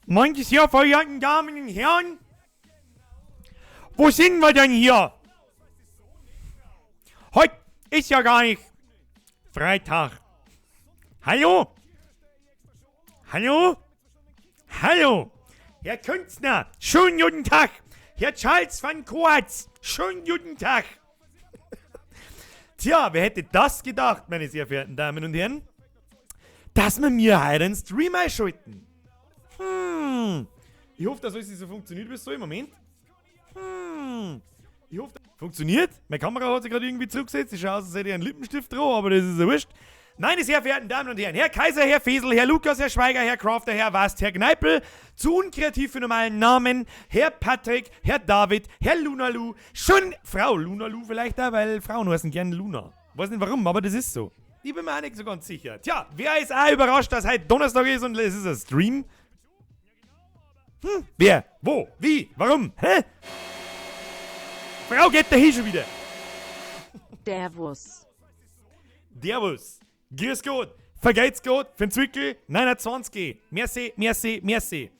Meine sehr verehrten Damen und Herren, wo sind wir denn hier? Heute ist ja gar nicht Freitag. Hallo? Hallo? Hallo? Herr Künstner, schönen guten Tag. Herr Charles van Koatz, schönen guten Tag. Tja, wer hätte das gedacht, meine sehr verehrten Damen und Herren, dass wir mir heute einen Stream einschalten? Ich hoffe, dass alles so funktioniert, wie es soll. Moment. Ich hoffe, funktioniert. Meine Kamera hat sich gerade irgendwie zurückgesetzt. Ich schaue aus, als hätte ich einen Lippenstift drauf, aber das ist ja wurscht. Meine sehr verehrten Damen und Herren, Herr Kaiser, Herr Fesel, Herr Lukas, Herr Schweiger, Herr Crafter, Herr Wast, Herr Gneipel, zu unkreativ für normalen Namen, Herr Patrick, Herr David, Herr Lunalu, schön, Frau Lunalu vielleicht da, weil Frauen heißen gern Luna. Weiß nicht warum, aber das ist so. Ich bin mir auch nicht so ganz sicher. Tja, wer ist auch überrascht, dass heute Donnerstag ist und es ist ein Stream? Wer? Wo? Wie? Warum? Hä? Frau geht dahin schon wieder. Servus. Servus. Grüß Gott. Vergeht's Gott. Für den Zwickel 29. Merci, merci, merci.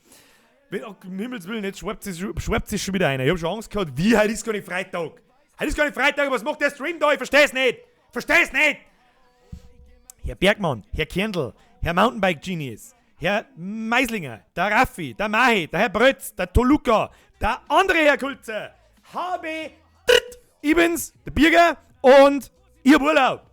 Wenn, oh, um Himmels Willen, jetzt schwappt sich schon wieder einer. Ich hab schon Angst gehabt, wie, heute ist gar nicht Freitag. Heute ist gar nicht Freitag, was macht der Stream da? Ich versteh's nicht. Versteh's nicht. Herr Bergmann, Herr Kerndl, Herr Mountainbike Genius, Herr Meislinger, der Raffi, der Mahi, der Herr Brötz, der Toluca, der andere Herr Kulzer, HB, ich bin's, der Birger und ich hab Urlaub.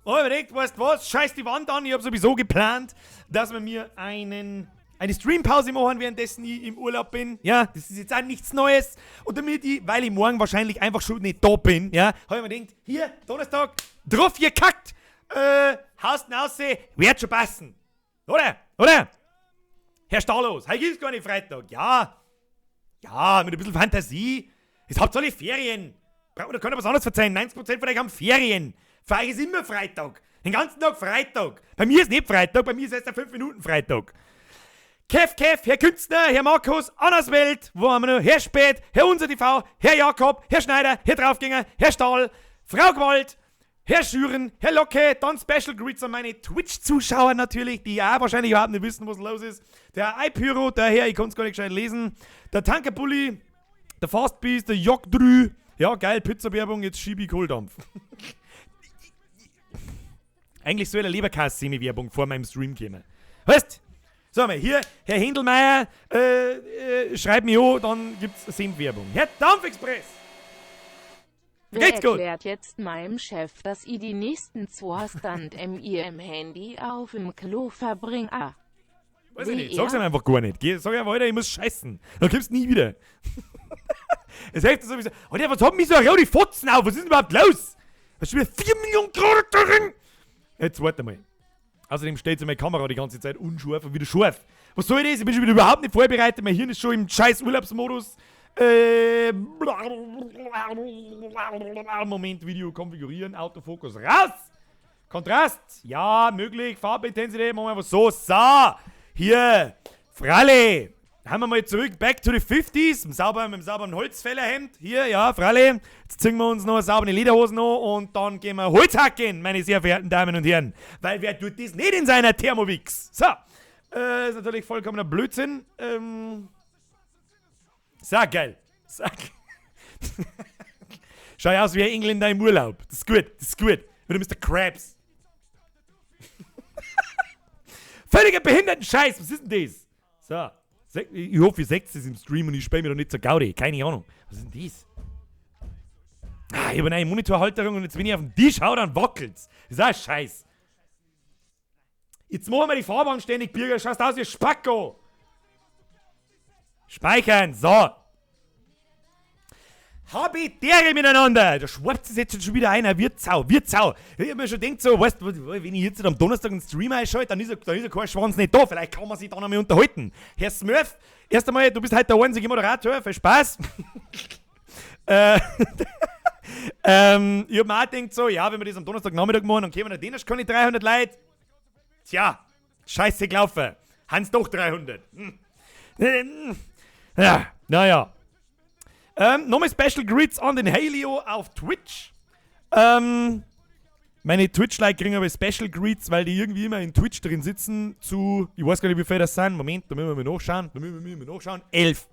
Oh, überlegt, weißt was, scheiß die Wand an, ich hab sowieso geplant, dass wir mir eine Streampause machen, währenddessen ich im Urlaub bin. Ja, das ist jetzt auch nichts Neues. Und damit ich, weil ich morgen wahrscheinlich einfach schon nicht da bin, ja, hab ich mir gedacht, hier, Donnerstag, drauf gekackt, haust raus, wird schon passen. Oder? Oder? Herr Stahlos, heute ist gar nicht Freitag. Ja, ja, mit ein bisschen Fantasie. Jetzt habt ihr alle Ferien. Braucht mir doch keiner was anderes verzeihen. 90% von euch haben Ferien. Für euch ist immer Freitag. Den ganzen Tag Freitag. Bei mir ist nicht Freitag, bei mir ist erst der 5 Minuten Freitag. Kev, Kev, Herr Künstler, Herr Markus, Annas Welt, wo haben wir noch? Herr Spät, Herr Unser TV, Herr Jakob, Herr Schneider, Herr Draufgänger, Herr Stahl, Frau Gewalt, Herr Schüren, Herr Locke, dann Special Greets an meine Twitch-Zuschauer natürlich, die ja wahrscheinlich überhaupt nicht wissen, was los ist. Der iPyro, der Herr, ich konnte es gar nicht gescheit lesen, der Tankerbully, der Fastbeast, der Jok 3, ja geil, Pizza-Werbung, jetzt schiebe ich Kohldampf. Eigentlich soll eine Leberkäse-Semi-Werbung vor meinem Stream kommen. Weißt? So, mal hier, Herr Händelmeier, schreibt mir an, dann gibt's Senfwerbung. Herr Dampfexpress! Wer Geht's gut? erklärt jetzt meinem Chef, dass ich die nächsten 2 Stunden mit ihrem Handy auf dem Klo verbringe? Ah. Weiß ich nicht, Wie sag's er? ihm einfach gar nicht. Geh, sag einfach, Alter, ich muss scheißen. Dann kommst du nie wieder. Es hilft sowieso. Alter, was haben mich so rote Fotzen auf? Was ist denn überhaupt los? Was ist schon wieder 4 Millionen Grad drin? Jetzt warte mal. Außerdem steht so meine Kamera die ganze Zeit unscharf und wieder scharf. Was soll das? Ich bin schon wieder überhaupt nicht vorbereitet. Mein Hirn ist schon im scheiß Urlaubsmodus. Moment, Video konfigurieren, Autofokus raus! Kontrast, ja, möglich, Farbintensität, machen wir einfach so. So, hier, Fralle, haben wir mal zurück, back to the 50s, mit dem sauberen Holzfällerhemd, hier, ja, Fralle, jetzt ziehen wir uns noch eine saubere Lederhosen an und dann gehen wir Holz hacken, meine sehr verehrten Damen und Herren, weil wer tut das nicht in seiner Thermowix? So, ist natürlich vollkommener Blödsinn, sag geil, sag. Schau ja aus wie ein Engländer im Urlaub, das ist gut, das ist gut, wie der Mister Krabs. Völliger behinderten Scheiß, was ist denn das? So, ich hoffe, ihr seht es im Stream und ich spiele mir doch nicht zur Gaudi. Keine Ahnung. Was ist denn das? Ah, ich hab eine neue Monitorhalterung und jetzt, wenn ich auf den Tisch hau, dann wackelt's. Das ist auch Scheiß. Jetzt machen wir die Farbe anständig, Birger. Schaust aus wie Spacko. Speichern, so. Habidere miteinander! Da schwappt es jetzt schon wieder einer. Wirtsau, Wirtsau. Ich hab mir schon gedacht, so, weißt du, wenn ich jetzt am Donnerstag einen Stream einschalte, dann ist ja kein Schwanz nicht da. Vielleicht kann man sich da noch mal unterhalten. Herr Smurf, erst einmal, du bist heute der einzige Moderator. Viel Spaß. Ich hab mir auch gedacht, so, ja, wenn wir das am Donnerstagnachmittag machen, dann kommen da erst keine 300 Leute. Tja, scheiße gelaufen. Haben's doch 300. Ja, naja. Nochmal Special Greets an den Halio auf Twitch. Meine Twitch-Leute kriegen aber Special Greets, weil die irgendwie immer in Twitch drin sitzen zu, ich weiß gar nicht, wie viel das sind. Moment, da müssen wir mal nachschauen. Da müssen wir mal nachschauen. 11.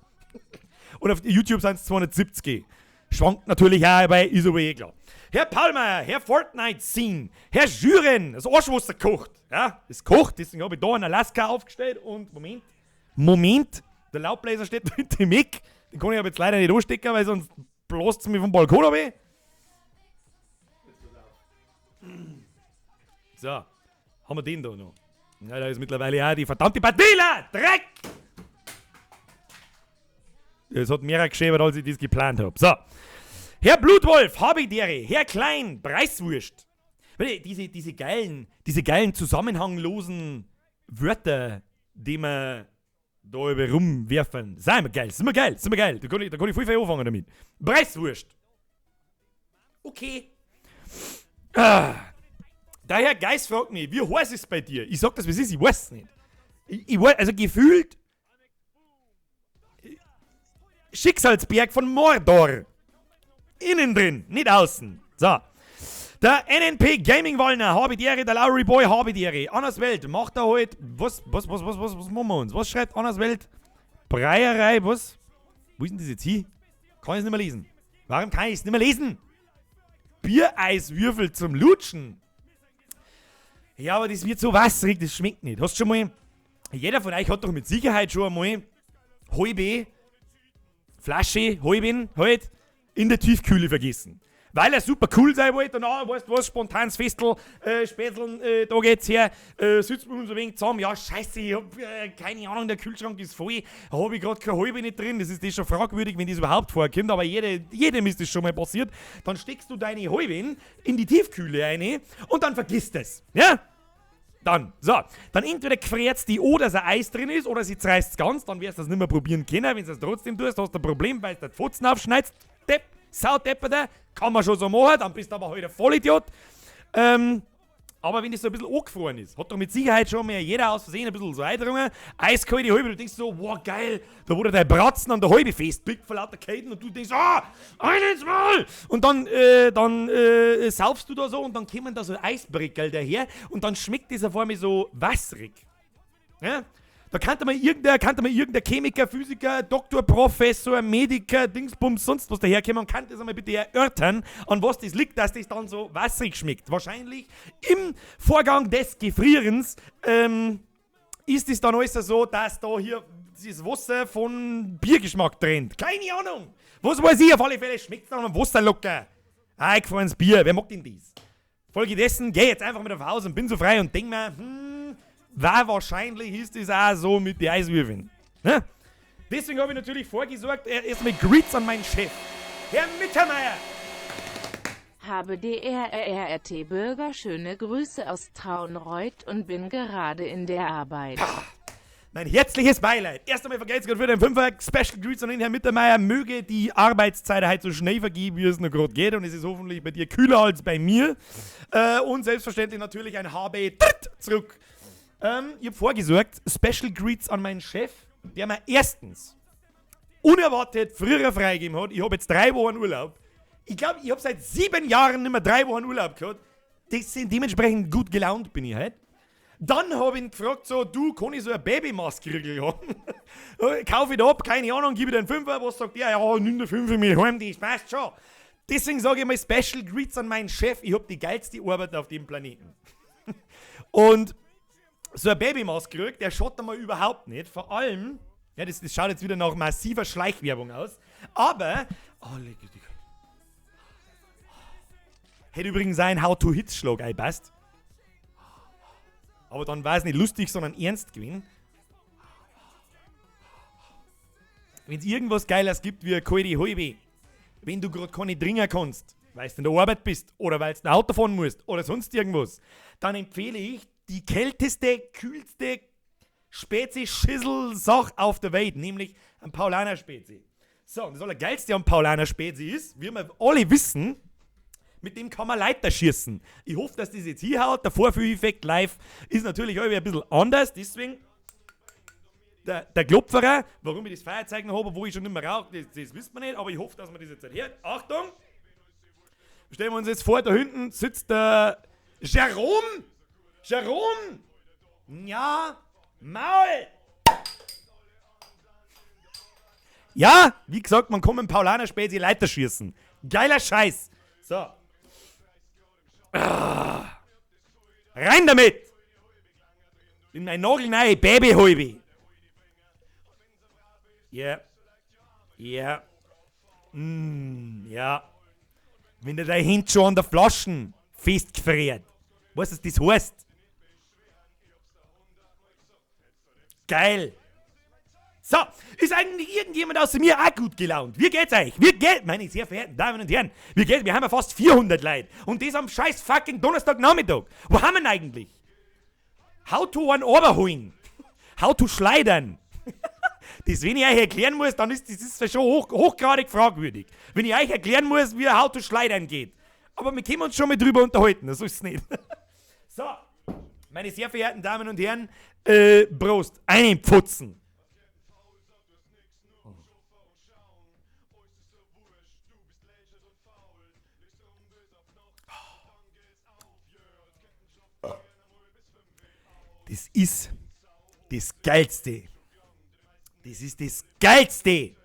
Und auf YouTube sind es 270. Schwankt natürlich auch, aber ist aber eh klar. Herr Palmer, Herr Fortnite Scene, Herr Jüren, das Arschwasser kocht. Ja, es kocht, deswegen habe ich da in Alaska aufgestellt und Moment, Moment, der Laubbläser steht da hinter dem Eck. Den kann ich aber jetzt leider nicht anstecken, weil sonst bläst es mich vom Balkon ab. So, haben wir den da noch? Ja, da ist mittlerweile auch die verdammte Batila! Dreck! Es hat mehr geschäbert, als ich das geplant hab. So. Herr Blutwolf, Habidere, Herr Klein, Preiswurst. Diese geilen zusammenhanglosen Wörter, die wir da über rumwerfen. Sind immer geil, sind immer geil, sind immer geil. Da kann ich voll viel anfangen damit. Preiswurst. Okay. Ah. Der Herr Geist fragt mich, wie heiß ist es bei dir? Ich sag das, wie es ist, ich weiß es nicht. Ich weiß, also gefühlt Schicksalsberg von Mordor. Innen drin, nicht außen. So. Der NNP Gaming Wallner, habe die Ehre, der Lowry Boy, habe die Ehre. Annas Welt, macht er heute. Was machen wir uns? Was schreibt Annas Welt? Breierei, was? Wo ist denn das jetzt hin? Kann ich es nicht mehr lesen. Warum kann ich es nicht mehr lesen? Biereiswürfel zum Lutschen. Ja, aber das wird so wasserig, das schmeckt nicht. Hast du schon mal. Jeder von euch hat doch mit Sicherheit schon einmal halbe Flasche, halben, halt, in der Tiefkühle vergessen. Weil er super cool sein wollte und weißt du was, spontanes Festel, Spätzeln, da geht's her, sitzen wir uns ein wenig zusammen, ja scheiße, ich hab keine Ahnung, der Kühlschrank ist voll, hab ich grad keine halbe nicht drin, das ist das schon fragwürdig, wenn das überhaupt vorkommt, aber jedem ist das schon mal passiert, dann steckst du deine halbe in die Tiefkühle rein und dann vergisst es, ja? Dann, so, dann entweder gefriert's die oder dass ein Eis drin ist, oder sie zerreißt's ganz, dann wirst du das nicht mehr probieren können, wenn du das trotzdem tust, hast du ein Problem, weil du die Fotzen aufschneidest, Depp, Saudepperter, kann man schon so machen, dann bist du aber halt ein Vollidiot. Aber wenn das so ein bisschen angefroren ist, hat doch mit Sicherheit schon mal jeder aus Versehen ein bisschen so eingedrungen, eiskalte Halbe, du denkst so, wow, geil, da wurde dein Bratzen an der Halbe festpickt vor lauter Käten und du denkst, ah, eines Mal! Und dann saufst du da so und dann kommen da so Eisbrickerl daher und dann schmeckt das auf einmal so wasserig. Ja? Da kannte man irgendein Chemiker, Physiker, Doktor, Professor, Mediker, Dingsbums, sonst was daherkommen und kann das einmal bitte erörtern, an was das liegt, dass das dann so wasserig schmeckt. Wahrscheinlich im Vorgang des Gefrierens ist es dann alles so, dass da hier das Wasser von Biergeschmack trennt. Keine Ahnung! Was weiß ich, auf alle Fälle schmeckt es nach einem Wasserlocker. Eingefrorenes Bier, wer mag denn das? Folgedessen geh jetzt einfach mit auf Haus und bin so frei und denk mir, war wahrscheinlich ist es auch so mit den Eiswürfeln. Ne? Deswegen habe ich natürlich vorgesorgt, erstmal Greets an meinen Chef. Herr Mittermeier! Habe DRRRT Bürger, schöne Grüße aus Traunreut und bin gerade in der Arbeit. Pah, mein herzliches Beileid. Erst einmal vergelt's Gott für den Fünfer. Special Greets an den Herrn Mittermeier. Möge die Arbeitszeit heute so schnell vergehen, wie es noch gerade geht. Und es ist hoffentlich bei dir kühler als bei mir. Und selbstverständlich natürlich ein HB zurück. Ich hab vorgesorgt, Special Greets an meinen Chef, der mir erstens unerwartet früher freigegeben hat. Ich hab jetzt 3 Wochen Urlaub. Ich glaube, ich hab seit 7 Jahren nicht mehr 3 Wochen Urlaub gehabt. Das sind dementsprechend gut gelaunt bin ich halt. Dann hab ich ihn gefragt, so, du, kann ich so eine Babymaske haben? Kauf ich da ab, keine Ahnung, gib ich dir einen Fünfer. Was sagt der? Ja, nimm den Fünfer mit heim, das passt schon. Deswegen sage ich mal Special Greets an meinen Chef. Ich hab die geilste Arbeit auf dem Planeten. Und so ein Babymaske kriegt, der schaut einmal überhaupt nicht. Vor allem, ja, das schaut jetzt wieder nach massiver Schleichwerbung aus. Aber, oh, hätte übrigens auch ein How-to-Hits-Schlag einpasst. Aber dann war es nicht lustig, sondern ernst gewesen. Wenn es irgendwas Geiles gibt wie eine kalte Halbe, wenn du gerade keine trinken kannst, weil du in der Arbeit bist oder weil du ein Auto fahren musst oder sonst irgendwas, dann empfehle ich die kälteste, kühlste Spezi-Schissel-Sach auf der Welt, nämlich ein Paulaner-Spezi. So, und das Allergeilste am Paulaner-Spezi ist, wie wir alle wissen, mit dem kann man Leiter schießen. Ich hoffe, dass das jetzt hier haut. Der Vorführeffekt live ist natürlich auch ein bisschen anders, deswegen der Klopferer, warum ich das Feuerzeug noch habe, wo ich schon nicht mehr rauche, das wissen wir nicht, aber ich hoffe, dass man das jetzt hört. Achtung! Stellen wir uns jetzt vor, da hinten sitzt der Jerome? Jerome? Ja, Maul! Ja, wie gesagt, man kann mit dem Paulaner Spezi Leiter schießen. Geiler Scheiß. So. Ah. Rein damit! In mein nagelneue Babyhalbe. Ja. Ja. Ja. Wenn dir dein Hand schon an der Flaschen festgefriert. Weißt du, was das heißt? Geil. So, ist eigentlich irgendjemand außer mir auch gut gelaunt? Wie geht's euch? Wie geht, meine sehr verehrten Damen und Herren? Wie geht's? Wir haben ja fast 400 Leute. Und das am scheiß fucking Donnerstagnachmittag. Wo haben wir denn eigentlich? How to one overholen. How to schleidern. Das, wenn ich euch erklären muss, dann ist das ist schon hochgradig fragwürdig. Wenn ich euch erklären muss, wie How to schleidern geht. Aber wir können uns schon mal drüber unterhalten, das ist es nicht. So, meine sehr verehrten Damen und Herren, Prost, einen Pfutzen. Das ist das Geilste. Das ist das Geilste.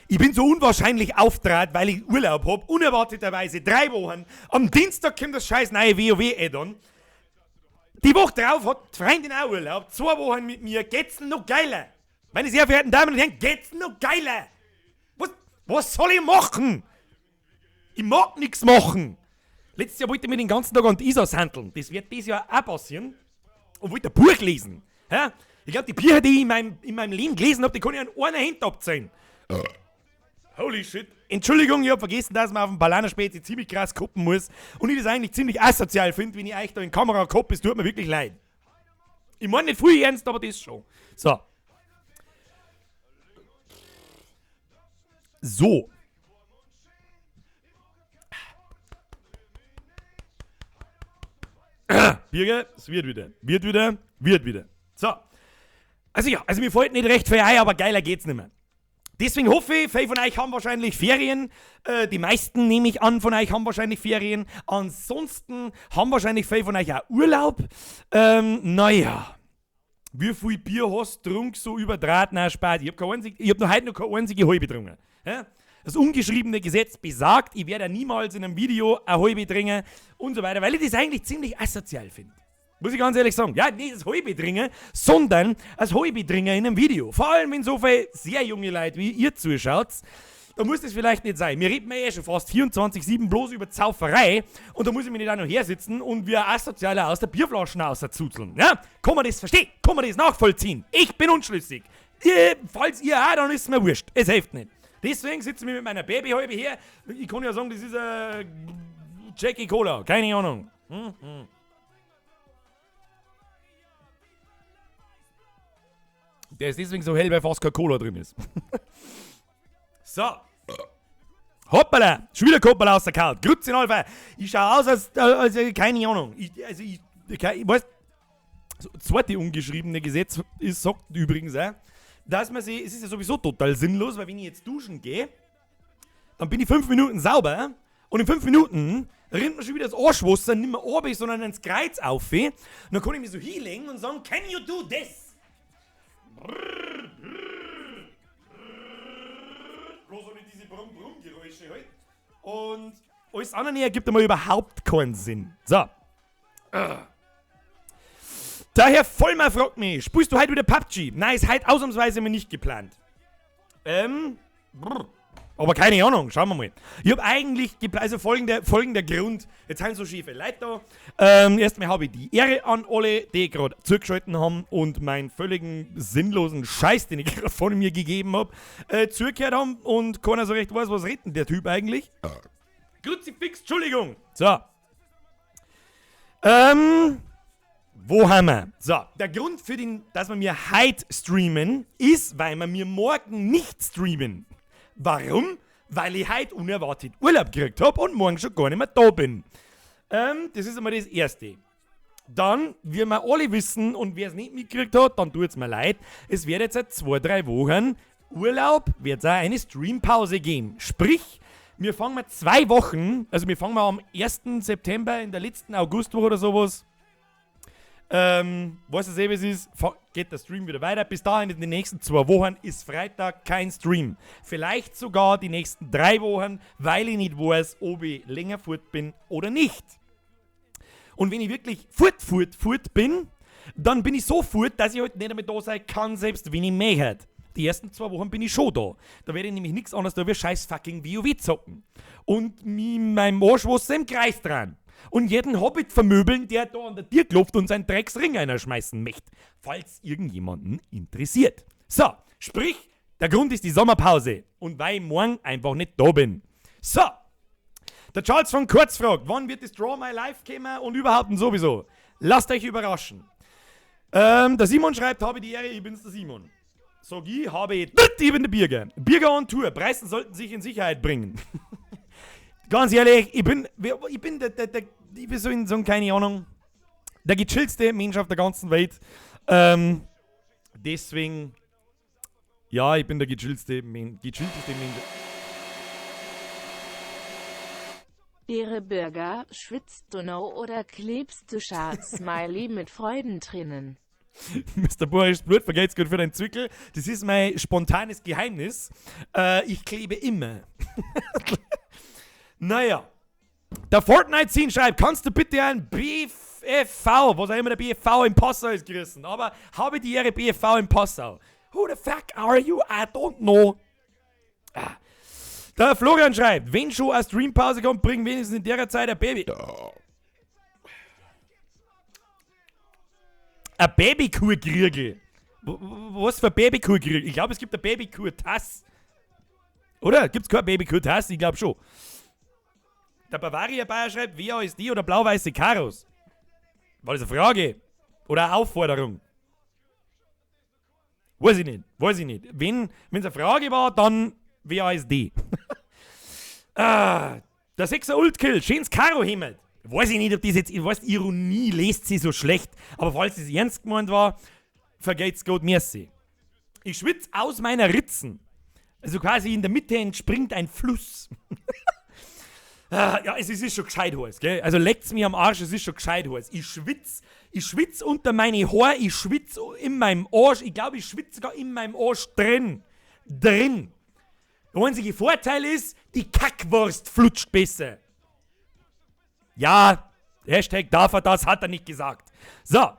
Ich bin so unwahrscheinlich auftrat, weil ich Urlaub hab, unerwarteterweise 3 Wochen. Am Dienstag kommt das scheiß neue WoW-Add-on. Die Woche drauf hat die Freundin auch Urlaub, 2 Wochen mit mir, geht's denn noch geiler? Meine sehr verehrten Damen und Herren, geht's denn noch geiler? Was soll ich machen? Ich mag nix machen. Letztes Jahr wollte ich mir den ganzen Tag an die Isar handeln. Das wird dieses Jahr auch passieren. Und wollte ein Buch lesen. Hä? Ich glaub, die Bücher, die ich in meinem Leben gelesen hab, die kann ich an einer Hand abzählen. Holy shit. Entschuldigung, ich hab vergessen, dass man auf dem Paulaner Spezi ziemlich krass koppen muss. Und ich das eigentlich ziemlich asozial find, wenn ich euch da in Kamera koppe. Es tut mir wirklich leid. Ich mein nicht viel ernst, aber das schon. So. So. Birger, es wird wieder. Wird wieder, wird wieder. So. Mir fällt nicht recht viel ein, aber geiler geht's nicht mehr. Deswegen hoffe ich, viele von euch haben wahrscheinlich Ferien. Die meisten, nehme ich an, von euch haben wahrscheinlich Ferien. Ansonsten haben wahrscheinlich viele von euch auch Urlaub. Naja. Wie viel Bier hast du getrunken, so überdraht? Nein, Spaß. Ich hab keine einzige, ich hab noch heute noch keine einzige halbe getrunken. Ja? Das ungeschriebene Gesetz besagt, ich werde niemals in einem Video eine halbe trinken und so weiter, weil ich das eigentlich ziemlich asozial finde. Muss ich ganz ehrlich sagen. Ja, nicht das halbe trinken, sondern das halbe trinken in einem Video. Vor allem, wenn so viele sehr junge Leute wie ihr zuschaut, da muss das vielleicht nicht sein. Wir reden ja eh schon fast 24/7 bloß über Zauferei und da muss ich mir nicht auch noch hersitzen und wie ein Asozialer aus der Bierflasche rauszuzeln. Ja? Kann man das verstehen? Kann man das nachvollziehen? Ich bin unschlüssig. Falls ihr auch, dann ist es mir wurscht. Es hilft nicht. Deswegen sitzen wir mit meiner Babyhalbe her. Ich kann ja sagen, das ist ein Jackie Cola. Keine Ahnung. Der ist deswegen so hell, weil fast kein Cola drin ist. So. Hoppala. Schon wieder Hoppala aus der Karte. Grüezi in Alpha. Ich schau aus, als keine Ahnung. Ich, also ich, ich, ich weiß, so, zweite ungeschriebene Gesetz ist, sagt übrigens auch, dass man sich, es ist ja sowieso total sinnlos, weil wenn ich jetzt duschen gehe, dann bin ich 5 Minuten sauber und in 5 Minuten rinnt mir schon wieder das Arschwasser nicht mehr runter, sondern ins Kreuz auf. Und dann kann ich mich so hinlegen und sagen, can you do this? Bloß auch nicht diese Brumm-Brumm-Geräusche halt. Und alles andere ergibt einmal überhaupt keinen Sinn. So. Der Herr Vollmer fragt mich, spielst du heute wieder PUBG? Nein, ist heute ausnahmsweise mal nicht geplant. Brr. Aber keine Ahnung, schauen wir mal. Ich hab eigentlich gepla-, also folgender Grund, jetzt sind so schiefe Leute da. Erstmal habe ich die Ehre an alle, die gerade zugeschaltet haben und meinen völligen sinnlosen Scheiß, den ich gerade von mir gegeben hab, zugehört haben und keiner so recht weiß, was redet denn der Typ eigentlich? Kruzifix, Entschuldigung. So. Wo haben wir? So, der Grund für den, dass wir mir heute streamen, ist, weil wir mir morgen nicht streamen. Warum? Weil ich heute unerwartet Urlaub gekriegt hab und morgen schon gar nicht mehr da bin. Das ist einmal das Erste. Dann, wie wir alle wissen, und wer es nicht mitgekriegt hat, dann tut's mir leid, es wird jetzt seit 2, 3 Wochen Urlaub, wird's auch eine Streampause geben. Sprich, Wir fangen mal 2 Wochen, also wir fangen mal am 1. September in der letzten Augustwoche oder sowas. Weißt du, wie es ist? Geht der Stream wieder weiter. Bis dahin in den nächsten 2 Wochen ist Freitag kein Stream. Vielleicht sogar die nächsten 3 Wochen, weil ich nicht weiß, ob ich länger fort bin oder nicht. Und wenn ich wirklich fort bin, dann bin ich so fort, dass ich halt nicht mehr da sein kann, selbst wenn ich möchte. Die ersten 2 Wochen bin ich schon da. Da werde ich nämlich nichts anderes da wie scheiß fucking WoW zocken. Und mich meinem Arschwasser im Kreis dran. Und jeden Hobbit vermöbeln, der da an der Tür klopft und seinen Drecksring einer schmeißen möchte. Falls irgendjemanden interessiert. So, sprich, der Grund ist die Sommerpause. Und weil ich morgen einfach nicht da bin. So, der Charles von Kurz fragt, wann wird das Draw My Life kommen und überhaupt und sowieso. Lasst euch überraschen. Der Simon schreibt, habe die Ehre, ich bin's der Simon. Sag ich, habe ich bin der Birger. Birger on Tour, Preisen sollten sich in Sicherheit bringen. Ganz ehrlich, ich bin der, ich bin so in so, keine Ahnung, der gechillste Mensch auf der ganzen Welt. Deswegen, ja, ich bin der gechillteste Mensch. Ehre Bürger, schwitzt du noch oder klebst du scharf? Smiley mit Freudentränen. Mr. Boris Blut, vergeht's gut für deinen Zwickel. Das ist mein spontanes Geheimnis. Ich klebe immer. Naja. Der Fortnite-Scene schreibt, kannst du bitte ein BFV, was auch immer der BFV in Passau ist, gerissen, aber habe die Ehre BFV in Passau. Who the fuck are you? I don't know. Ah. Der Florian schreibt, wenn schon eine Streampause kommt, bring wenigstens in der Zeit ein Baby. Ein Babykuh-Kriegel. Was für ein Babykuh-Kriegel? Ich glaube, es gibt eine Babykuh-Tass. Oder? Gibt's keine Babykuh-Tass? Ich glaube schon. Der Bavaria Bayer schreibt, WASD oder blau-weiße Karos? War das eine Frage? Oder eine Aufforderung? Weiß ich nicht. Weiß ich nicht. Wenn es eine Frage war, dann WASD. Ah, der 6er Ultkill, schönes Karo-Himmel. Weiß ich nicht, ob das jetzt, ich weiß, Ironie lest sie so schlecht, aber falls es ernst gemeint war, vergeht's Gott, merci. Ich schwitze aus meiner Ritzen. Also quasi in der Mitte entspringt ein Fluss. Ja, es ist schon gescheit heiß, gell? Also leckt's mir am Arsch, es ist schon gescheit heiß. Ich schwitz unter meine Haare, ich schwitz in meinem Arsch, ich glaube, ich schwitze sogar in meinem Arsch drin. Drin. Der einzige Vorteil ist, die Kackwurst flutscht besser. Ja, Hashtag darf er das, hat er nicht gesagt. So,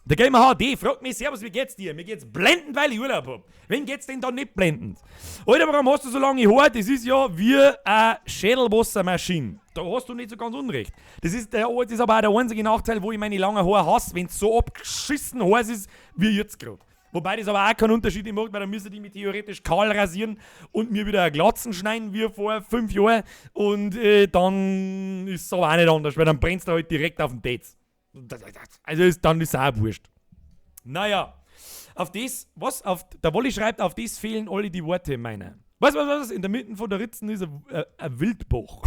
der Gamer HD fragt mich, servus, wie geht's dir? Mir geht's blendend, weil ich Urlaub hab. Wen geht's denn da nicht blendend? Alter, warum hast du so lange Haare? Das ist ja wie eine Schädelwassermaschine. Da hast du nicht so ganz unrecht. Das ist aber auch der einzige Nachteil, wo ich meine langen Haare hasse, wenn's so abgeschissen heiß ist, wie jetzt gerade. Wobei das aber auch keinen Unterschied macht, weil dann müsste ich mich theoretisch kahl rasieren und mir wieder eine Glatzen schneiden, wie vor 5 Jahren. Und dann ist es aber auch nicht anders, weil dann brennst du halt direkt auf den Dates. Also dann ist es auch wurscht. Naja, auf das, was? Auf, der Wolli schreibt, auf das fehlen alle die Worte meiner. Was? In der Mitte von der Ritzen ist ein Wildbach.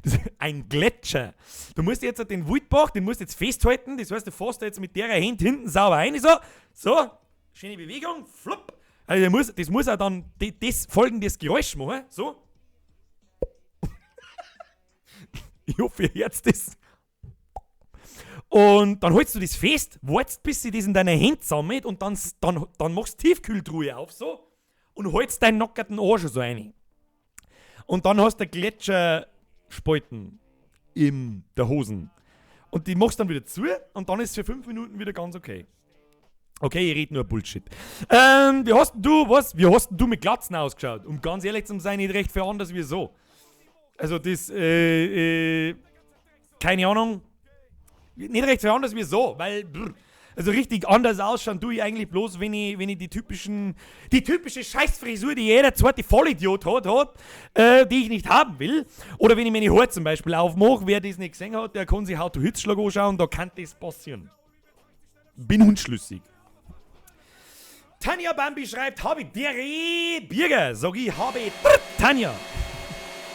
Das ist ein Gletscher. Du musst jetzt den Wildbach, den musst du jetzt festhalten. Das heißt, du fährst jetzt mit der Hand hinten sauber rein. So, so, schöne Bewegung, flupp. Also das muss auch dann das folgendes Geräusch machen. So. Ich hoffe, ihr hört das. Und dann hältst du das fest, wartest, bis sie das in deiner Hand sammelt und dann machst du Tiefkühltruhe auf, so, und hältst deinen nackerten Arsch so rein. Und dann hast du Gletscherspalten in der Hosen. Und die machst du dann wieder zu und dann ist es für 5 Minuten wieder ganz okay. Okay, ich rede nur Bullshit. Wie hast denn du, was? Wie hast denn du mit Glatzen ausgeschaut? Um ganz ehrlich zu sein, nicht recht viel anders wie so. Also das, keine Ahnung. Nicht recht viel anders wie so, weil, brr, also richtig anders ausschauen tue ich eigentlich bloß, wenn ich die typische Scheißfrisur, die jeder zweite Vollidiot hat, die ich nicht haben will. Oder wenn ich meine Haare zum Beispiel aufmache, wer das nicht gesehen hat, der kann sich How to Hitzschlag anschauen, da kann das passieren. Bin unschlüssig. Tanja Bambi schreibt, habe Dere Birger, sag ich, habe Tanja.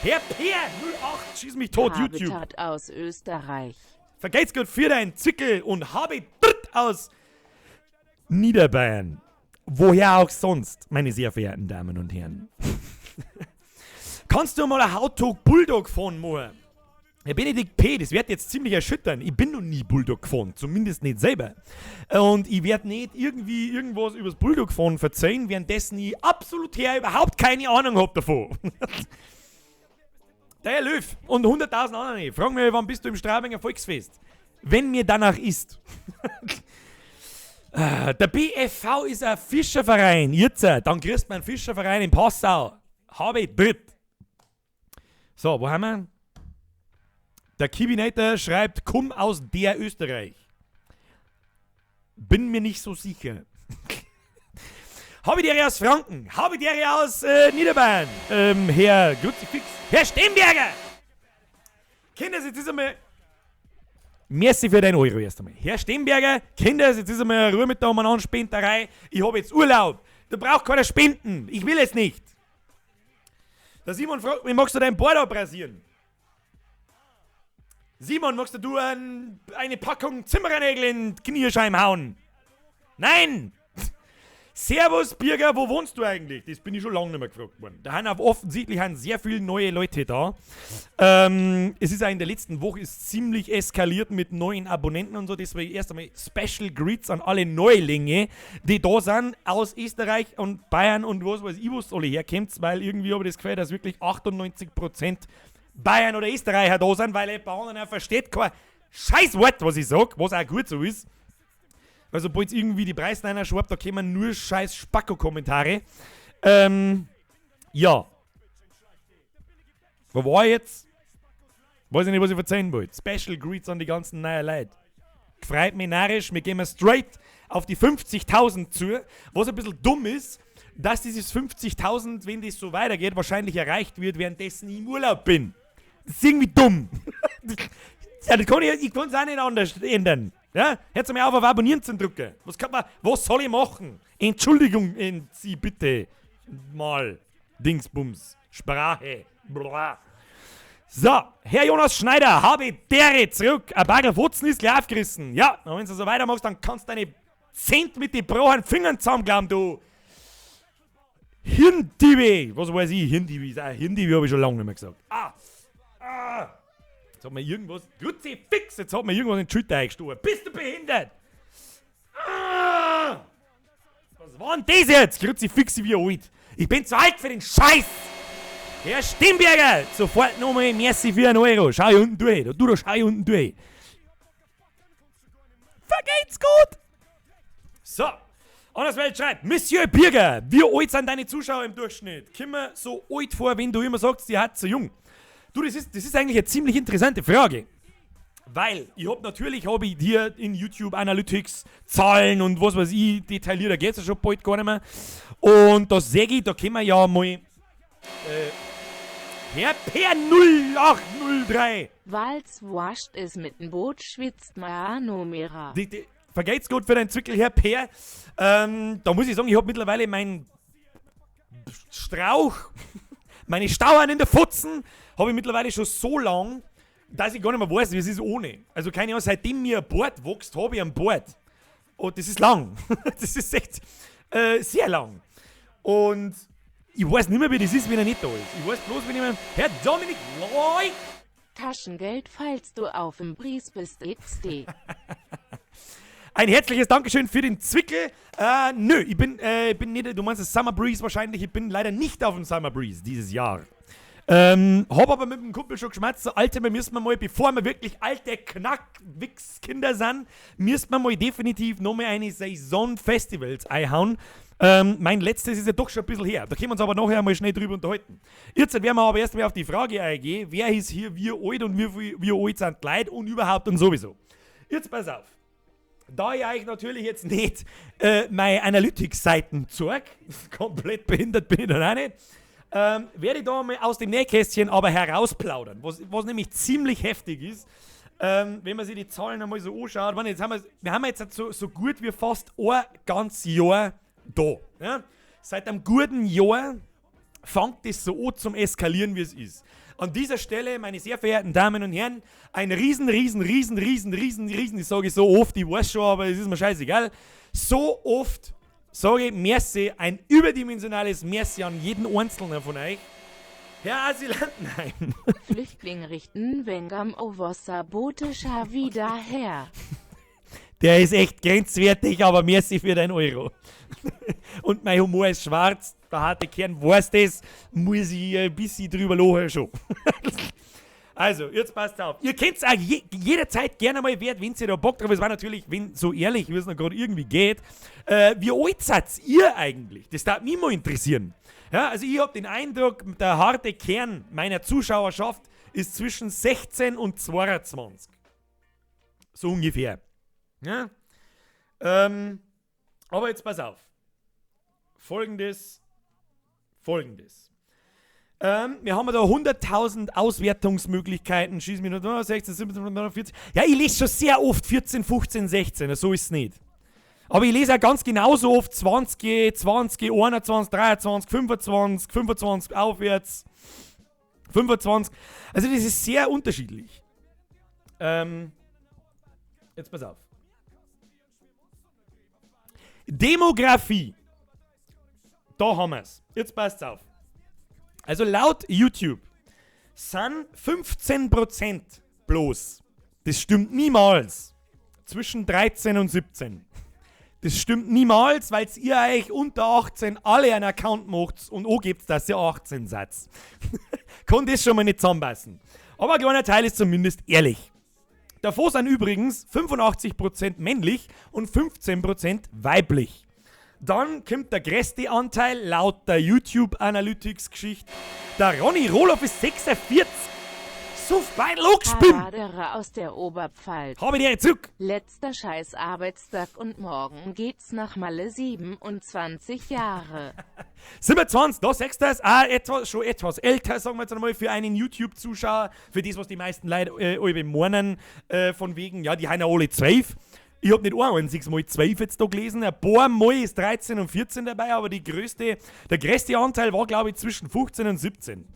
Herr Peer 08, schieß mich tot, YouTube. Habitat aus Österreich. Vergeht's gut für dein Zwickel und habe aus Niederbayern. Woher auch sonst, meine sehr verehrten Damen und Herren. Kannst du mal ein How to Bulldog fahren machen? Herr Benedikt P., das wird jetzt ziemlich erschüttern. Ich bin noch nie Bulldog gefahren, zumindest nicht selber. Und ich werde nicht irgendwie irgendwas übers Bulldog fahren verzeihen, währenddessen ich absolut her überhaupt keine Ahnung hab davon. Der Herr Löw und 100.000 andere. Frag mich, wann bist du im Straubinger Volksfest? Wenn mir danach ist. Der BFV ist ein Fischerverein. Jetzt, dann kriegst du einen Fischerverein in Passau. Habe ich dritt. So, wo haben wir? Der Kibinator schreibt, komm aus der Österreich. Bin mir nicht so sicher. Habe die Ehre aus Franken, habe die Ehre aus Niederbayern, Herr Kruzifix, Herr Stemberger! Kinder, jetzt ist einmal. Merci für dein Euro erst einmal. Herr Stemberger, Kinder, jetzt ist einmal Ruhe mit der Umeinander-Spenderei. Ich habe jetzt Urlaub. Du brauchst keine Spenden. Ich will es nicht. Der Simon fragt mich, magst du dein Bord abrasieren? Simon, magst du eine Packung Zimmernägel in die Kniescheiben hauen? Nein! Servus, Birger, wo wohnst du eigentlich? Das bin ich schon lange nicht mehr gefragt worden. Da haben auch offensichtlich sehr viele neue Leute da. Es ist auch in der letzten Woche ist ziemlich eskaliert mit neuen Abonnenten und so. Deswegen erst einmal Special Greets an alle Neulinge, die da sind aus Österreich und Bayern und was weiß ich, wo es alle herkommt, weil irgendwie habe ich das Gefühl, dass wirklich 98% Bayern oder Österreicher da sind, weil jemand anderer versteht kein Scheißwort, was ich sag, was auch gut so ist. Weil sobald irgendwie die Preisleiner schwappt, da kommen nur scheiß Spacko-Kommentare. Ja. Wo war ich jetzt? Weiß ich nicht, was ich verzeihen wollte. Special Greets an die ganzen neuen Leute. Freut mich narrisch, wir gehen straight auf die 50.000 zu. Was ein bisschen dumm ist, dass dieses 50.000, wenn das so weitergeht, wahrscheinlich erreicht wird, währenddessen ich im Urlaub bin. Das ist irgendwie dumm. Ja, das kann ich kann es auch nicht anders ändern. Ja? Hört mir auf Abonnieren zu drücken. Was kann man, was soll ich machen? Entschuldigung, Sie bitte. Mal. Dingsbums. Sprache. Bla. So, Herr Jonas Schneider, habe dere zurück. Ein Bagel Wutzen ist gleich aufgerissen. Ja, und wenn du so weitermachst, dann kannst du deine Zent mit den braunen Fingern zusammenklappen, du. Hirndiebe. Was weiß ich? Hirndiebe. Hirndiebe habe ich schon lange nicht mehr gesagt. Ah. Ah. Jetzt hat mir irgendwas. Kruzifix, jetzt hat mir irgendwas in die Schulter eingestochen. Bist du behindert? Ah! Was war denn das jetzt? Kruzifix, wie alt. Ich bin zu alt für den Scheiß! Herr Stimberger, sofort nochmal merci für einen Euro. Schau hier unten durch. Du, da schau hier unten durch. Vergeht's gut! So. Anderswelt schreibt, Monsieur Birger, wie alt sind deine Zuschauer im Durchschnitt? Komm mir so alt vor, wenn du immer sagst, die hat zu jung. Du, das ist eigentlich eine ziemlich interessante Frage. Weil ich hab natürlich, hab ich hier in YouTube Analytics Zahlen und was weiß ich, detaillierter geht's ja schon bald gar nicht mehr. Und da seh ich, da können wir ja mal Herr Per0803. Weil's wascht es mit dem Boot, schwitzt Mara. Vergeht's gut für deinen Zwickel, Herr Per. Da muss ich sagen, ich hab mittlerweile meinen Strauch, meine Stauern in der Futzen, habe ich mittlerweile schon so lang, dass ich gar nicht mehr weiß, wie es ist ohne. Also keine Ahnung, seitdem mir ein Bart wächst, habe ich einen Bart. Und das ist lang. Das ist echt sehr lang. Und ich weiß nicht mehr, wie das ist, wenn er nicht da ist. Ich weiß bloß, wenn ich mir... Herr Dominik Lloyd! Taschengeld, falls du auf dem Bries bist, XD. Ein herzliches Dankeschön für den Zwickel. Nö, ich bin nicht... Du meinst das Summer Breeze wahrscheinlich. Ich bin leider nicht auf dem Summer Breeze dieses Jahr. Hab aber mit dem Kumpel schon geschmerzt, so Alter, wir müssen mal, bevor wir wirklich alte Knack-Wichs-Kinder sind, müssen wir mal definitiv nochmal eine Saison Festivals einhauen. Mein letztes ist ja doch schon ein bisschen her. Da können wir uns aber nachher mal schnell drüber unterhalten. Jetzt werden wir aber erst mal auf die Frage eingehen, wer ist hier wie alt und wie alt sind die Leute und überhaupt und sowieso. Jetzt pass auf. Da ich euch natürlich jetzt nicht meine Analytics-Seiten zeig, komplett behindert bin ich dann auch nicht, werde ich da mal aus dem Nähkästchen aber herausplaudern, was nämlich ziemlich heftig ist, wenn man sich die Zahlen einmal so anschaut. Ich meine, jetzt haben wir haben jetzt so gut wie fast ein ganzes Jahr da. Ja? Seit einem guten Jahr fängt es so an zum Eskalieren, wie es ist. An dieser Stelle, meine sehr verehrten Damen und Herren, ein riesen, riesen, riesen, riesen, riesen, riesen, ich sage so oft, ich weiß schon, aber es ist mir scheißegal, so oft sage ich merci, ein überdimensionales Merci an jeden Einzelnen von euch. Herr Asylantenheim. Flüchtling richten Wengam Ovossa Botescha wieder her. Der ist echt grenzwertig, aber merci für dein Euro. Und mein Humor ist schwarz, der harte Kern weiß das, muss ich ein bisschen drüber lachen schon. Also, jetzt passt auf. Ihr könnt auch jederzeit gerne mal wert, wenn ihr da Bock drauf. Es war natürlich, wenn so ehrlich, wie es noch gerade irgendwie geht. Wie alt seid ihr eigentlich? Das darf mich mal interessieren. Ja, also ich hab den Eindruck, der harte Kern meiner Zuschauerschaft ist zwischen 16 und 22. So ungefähr. Ja? Aber jetzt pass auf. Folgendes. Folgendes. Wir haben da 100.000 Auswertungsmöglichkeiten. Schieß mich nur 16, 17, 14. Ja, ich lese schon sehr oft 14, 15, 16. So ist es nicht. Aber ich lese auch ganz genauso oft 20, 20, 21, 23, 25, 25 aufwärts, 25. Also das ist sehr unterschiedlich. Jetzt pass auf. Demografie. Da haben wir's. Jetzt passt's auf. Also laut YouTube sind 15% bloß. Das stimmt niemals. Zwischen 13 und 17. Das stimmt niemals, weil ihr euch unter 18 alle einen Account macht und angebt, dass ihr 18 seid. Kann das schon mal nicht zusammenpassen. Aber ein kleiner Teil ist zumindest ehrlich. Davor sind übrigens 85% männlich und 15% weiblich. Dann kommt der größte Anteil laut der YouTube Analytics Geschichte. Der Ronny Roloff ist 46. So beidel angespinnt. Hadere aus der Oberpfalz. Habe die zurück. Letzter scheiß Arbeitstag und morgen geht's nach Malle, 27 Jahre. 27, da sagst du es. Ah, etwas, schon etwas älter, sagen wir jetzt einmal, für einen YouTube-Zuschauer. Für das, was die meisten Leute alle meinen, von wegen, ja, die haben ja alle 12. Ich hab nicht ein einziges Mal 12 jetzt da gelesen. Ein paar Mal ist 13 und 14 dabei, aber der größte Anteil war, glaub ich, zwischen 15 und 17.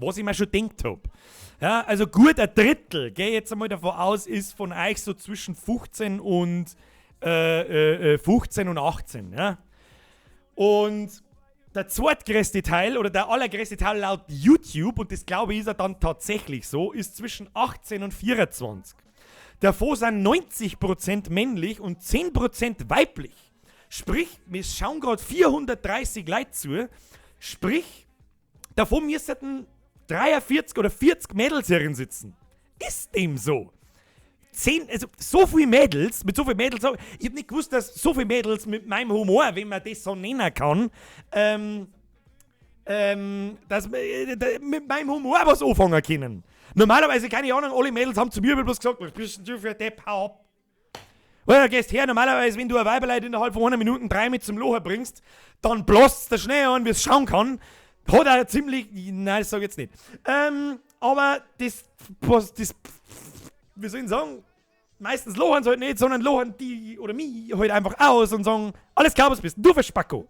Was ich mir schon gedacht hab. Ja, also gut ein Drittel, geh jetzt einmal davon aus, ist von euch so zwischen 15 und 15 und 18. Ja. Und der zweitgrößte Teil oder der allergrößte Teil laut YouTube, und das glaube ich ist ja dann tatsächlich so, ist zwischen 18 und 24. Davon sind 90% männlich und 10% weiblich. Sprich, wir schauen grad 430 Leute zu. Sprich, davon müssten 43 oder 40 Mädels herin sitzen. Ist dem so? 10, also so viele Mädels, mit so vielen Mädels, ich hab nicht gewusst, dass so viele Mädels mit meinem Humor, wenn man das so nennen kann, dass wir mit meinem Humor was anfangen können. Normalerweise, keine Ahnung, alle Mädels haben zu mir bloß gesagt, was bist denn du für ein Depp, hau ab. Oder gehst her, normalerweise, wenn du ein Weiberleid innerhalb von einer Minute 3 mit zum Locher bringst, dann blast's da schnell an, wie es schauen kann. Hat er ziemlich, nein, das sag ich jetzt nicht. Aber das, was, das, wie soll ich denn sagen, meistens lochern sie halt nicht, sondern lochern die oder mich halt einfach aus und sagen, alles klar, was bist denn du für Spacko?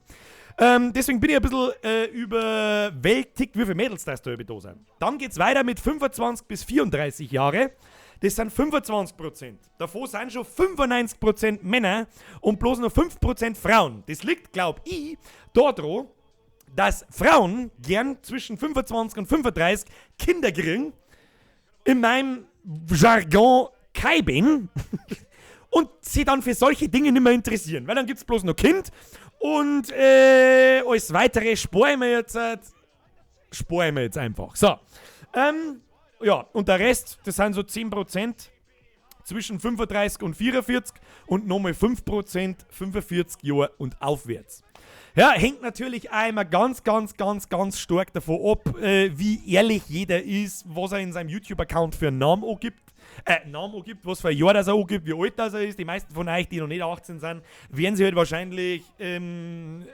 Deswegen bin ich ein bisschen überwältigt, wie viele Mädels das da da sind. Dann geht's weiter mit 25 bis 34 Jahre. Das sind 25%. Davon sind schon 95% Männer und bloß noch 5% Frauen. Das liegt, glaub ich, daran, dass Frauen gern zwischen 25 und 35 Kinder kriegen. In meinem Jargon Kaiben. Und sie dann für solche Dinge nicht mehr interessieren. Weil dann gibt's bloß noch Kind. Und alles Weitere sparen wir jetzt, sparen wir jetzt einfach. So. Ja, und der Rest, das sind so 10% zwischen 35 und 44 und nochmal 5% 45 Jahre und aufwärts. Ja, hängt natürlich auch immer ganz, ganz, ganz, ganz stark davon ab, wie ehrlich jeder ist, was er in seinem YouTube-Account für einen Namen angibt. Namen angibt, was für ein Jahr das er angibt, wie alt das er ist. Die meisten von euch, die noch nicht 18 sind, werden sich halt wahrscheinlich einen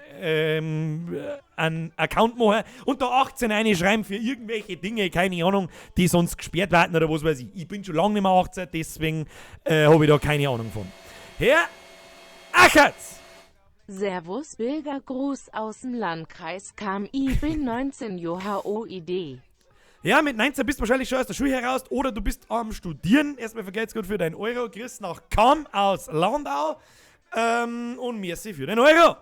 Account machen und da 18 reinschreiben für irgendwelche Dinge, keine Ahnung, die sonst gesperrt werden oder was weiß ich. Ich bin schon lange nicht mehr 18, deswegen hab ich da keine Ahnung von. Herr Achatz! Servus, Bildergruß aus dem Landkreis Cham, ich bin 19 Joha OID. Ja, mit 19 bist du wahrscheinlich schon aus der Schule heraus oder du bist am Studieren. Erstmal vergelt's gut für deinen Euro. Chris nach Cham aus Landau. Und merci für den Euro.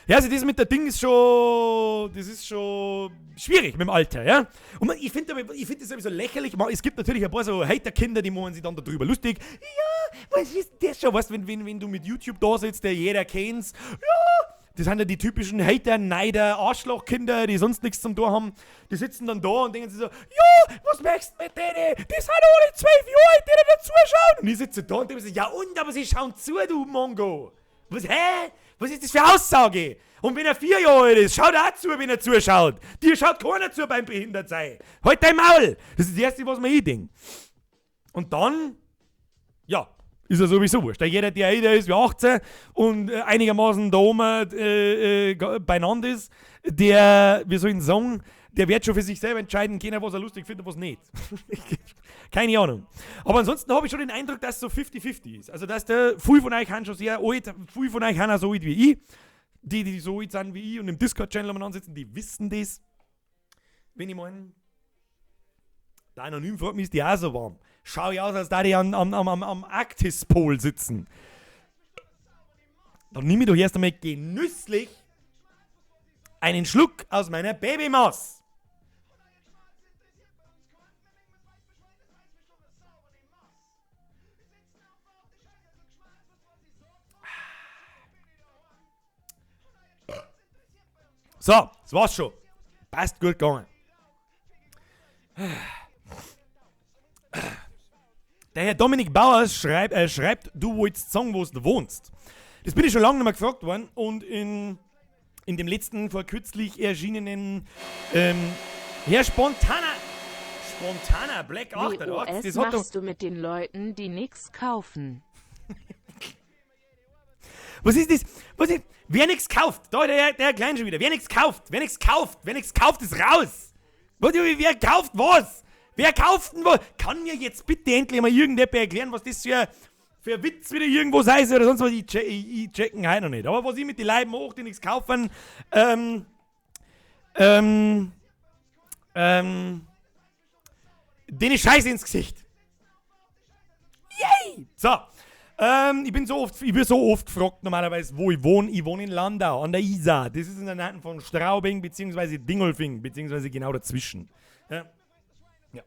Ja, also das mit der Ding ist schon, das ist schon schwierig mit dem Alter, ja. Und man, ich finde ich find das sowieso lächerlich. Es gibt natürlich ein paar so Hater-Kinder, die machen sich dann darüber lustig. Ja, was ist das schon? Weißt du, wenn du mit YouTube da sitzt, der jeder kennt's. Ja, das sind ja die typischen Hater, Neider, Arschlochkinder, die sonst nichts zum Tor haben. Die sitzen dann da und denken sich so: Ja, was machst du mit denen? Die sind alle 12 Jahre alt, die da zuschauen. Und ich sitze da und denke mir so: Ja und, aber sie schauen zu, du Mongo. Was, hä? Was ist das für eine Aussage? Und wenn er 4 Jahre alt ist, schaut er auch zu, wenn er zuschaut. Dir schaut keiner zu beim Behindertsein. Halt dein Maul! Das ist das Erste, was mir ich denke. Und dann, ja, ist er sowieso wurscht. Jeder, der älter ist wie 18 und einigermaßen da oben beieinander ist, der, wie soll ich denn sagen, der wird schon für sich selber entscheiden können, was er lustig findet und was nicht. Keine Ahnung. Aber ansonsten habe ich schon den Eindruck, dass es so 50-50 ist. Also, dass der viel von euch haben schon sehr alt, viel von euch haben auch so alt wie ich. Die, die so alt sind wie ich und im Discord-Channel umeinander sitzen, die wissen das. Wenn ich meine, der Anonym fragt mich, ist die auch so warm? Schau ich aus, als da die am Arktispol sitzen. Dann nehme ich doch erst einmal genüsslich einen Schluck aus meiner Babymaß. So, das war's schon. Passt, gut gegangen. Der Herr Dominik Bauers schreibt, du wolltest sagen, wo du wohnst. Das bin ich schon lange nicht mehr gefragt worden und in dem letzten vor kürzlich erschienenen Herr Spontaner Black 88, WOS das hat doch, machst du mit den Leuten, die nix kaufen? Was ist das? Was ist, wer nichts kauft, da der Klein schon wieder, wer nichts kauft, wer nichts kauft, wer nichts kauft, ist raus. Was, wer kauft was? Wer kauft denn was? Kann mir jetzt bitte endlich mal irgendjemand erklären, was das für ein Witz wieder irgendwo sei oder sonst was? Ich checken heute noch nicht. Aber was ich mit den Leuten mache, die nichts kaufen, denen Scheiße ins Gesicht. Yay! So. Ich bin so oft gefragt normalerweise, wo ich wohne. Ich wohne in Landau, an der Isar. Das ist in der Nähe von Straubing beziehungsweise Dingolfing, beziehungsweise genau dazwischen. Ja. Ja.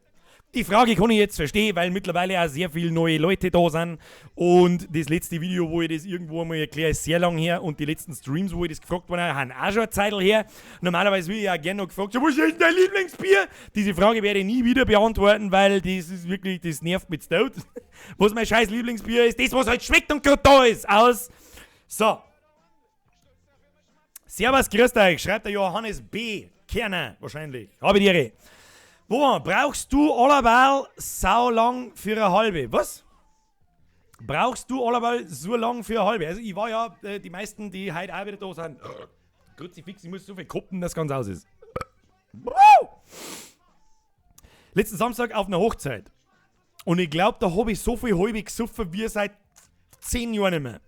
Die Frage kann ich jetzt verstehen, weil mittlerweile auch sehr viele neue Leute da sind. Und das letzte Video, wo ich das irgendwo einmal erkläre, ist sehr lang her. Und die letzten Streams, wo ich das gefragt wurde, haben auch schon eine Zeit her. Normalerweise will ich ja gerne noch gefragt, so, was ist denn dein Lieblingsbier? Diese Frage werde ich nie wieder beantworten, weil das ist wirklich, das nervt mich zu Tod. Was mein scheiß Lieblingsbier ist, das, was halt schmeckt und gerade da ist. Aus. So. Servus, grüßt euch, schreibt der Johannes B. Kerner, wahrscheinlich. Habe die Ehre. Wo brauchst du allerweil sau lang für eine halbe? Was? Brauchst du allerweil so lang für eine halbe? Also ich war ja, die meisten, die heute auch wieder da sind, Kruzifix, ich muss so viel koppen, dass ganz aus ist. Letzten Samstag auf einer Hochzeit. Und ich glaube, da habe ich so viel halbe gesoffen wie seit 10 Jahren nicht mehr.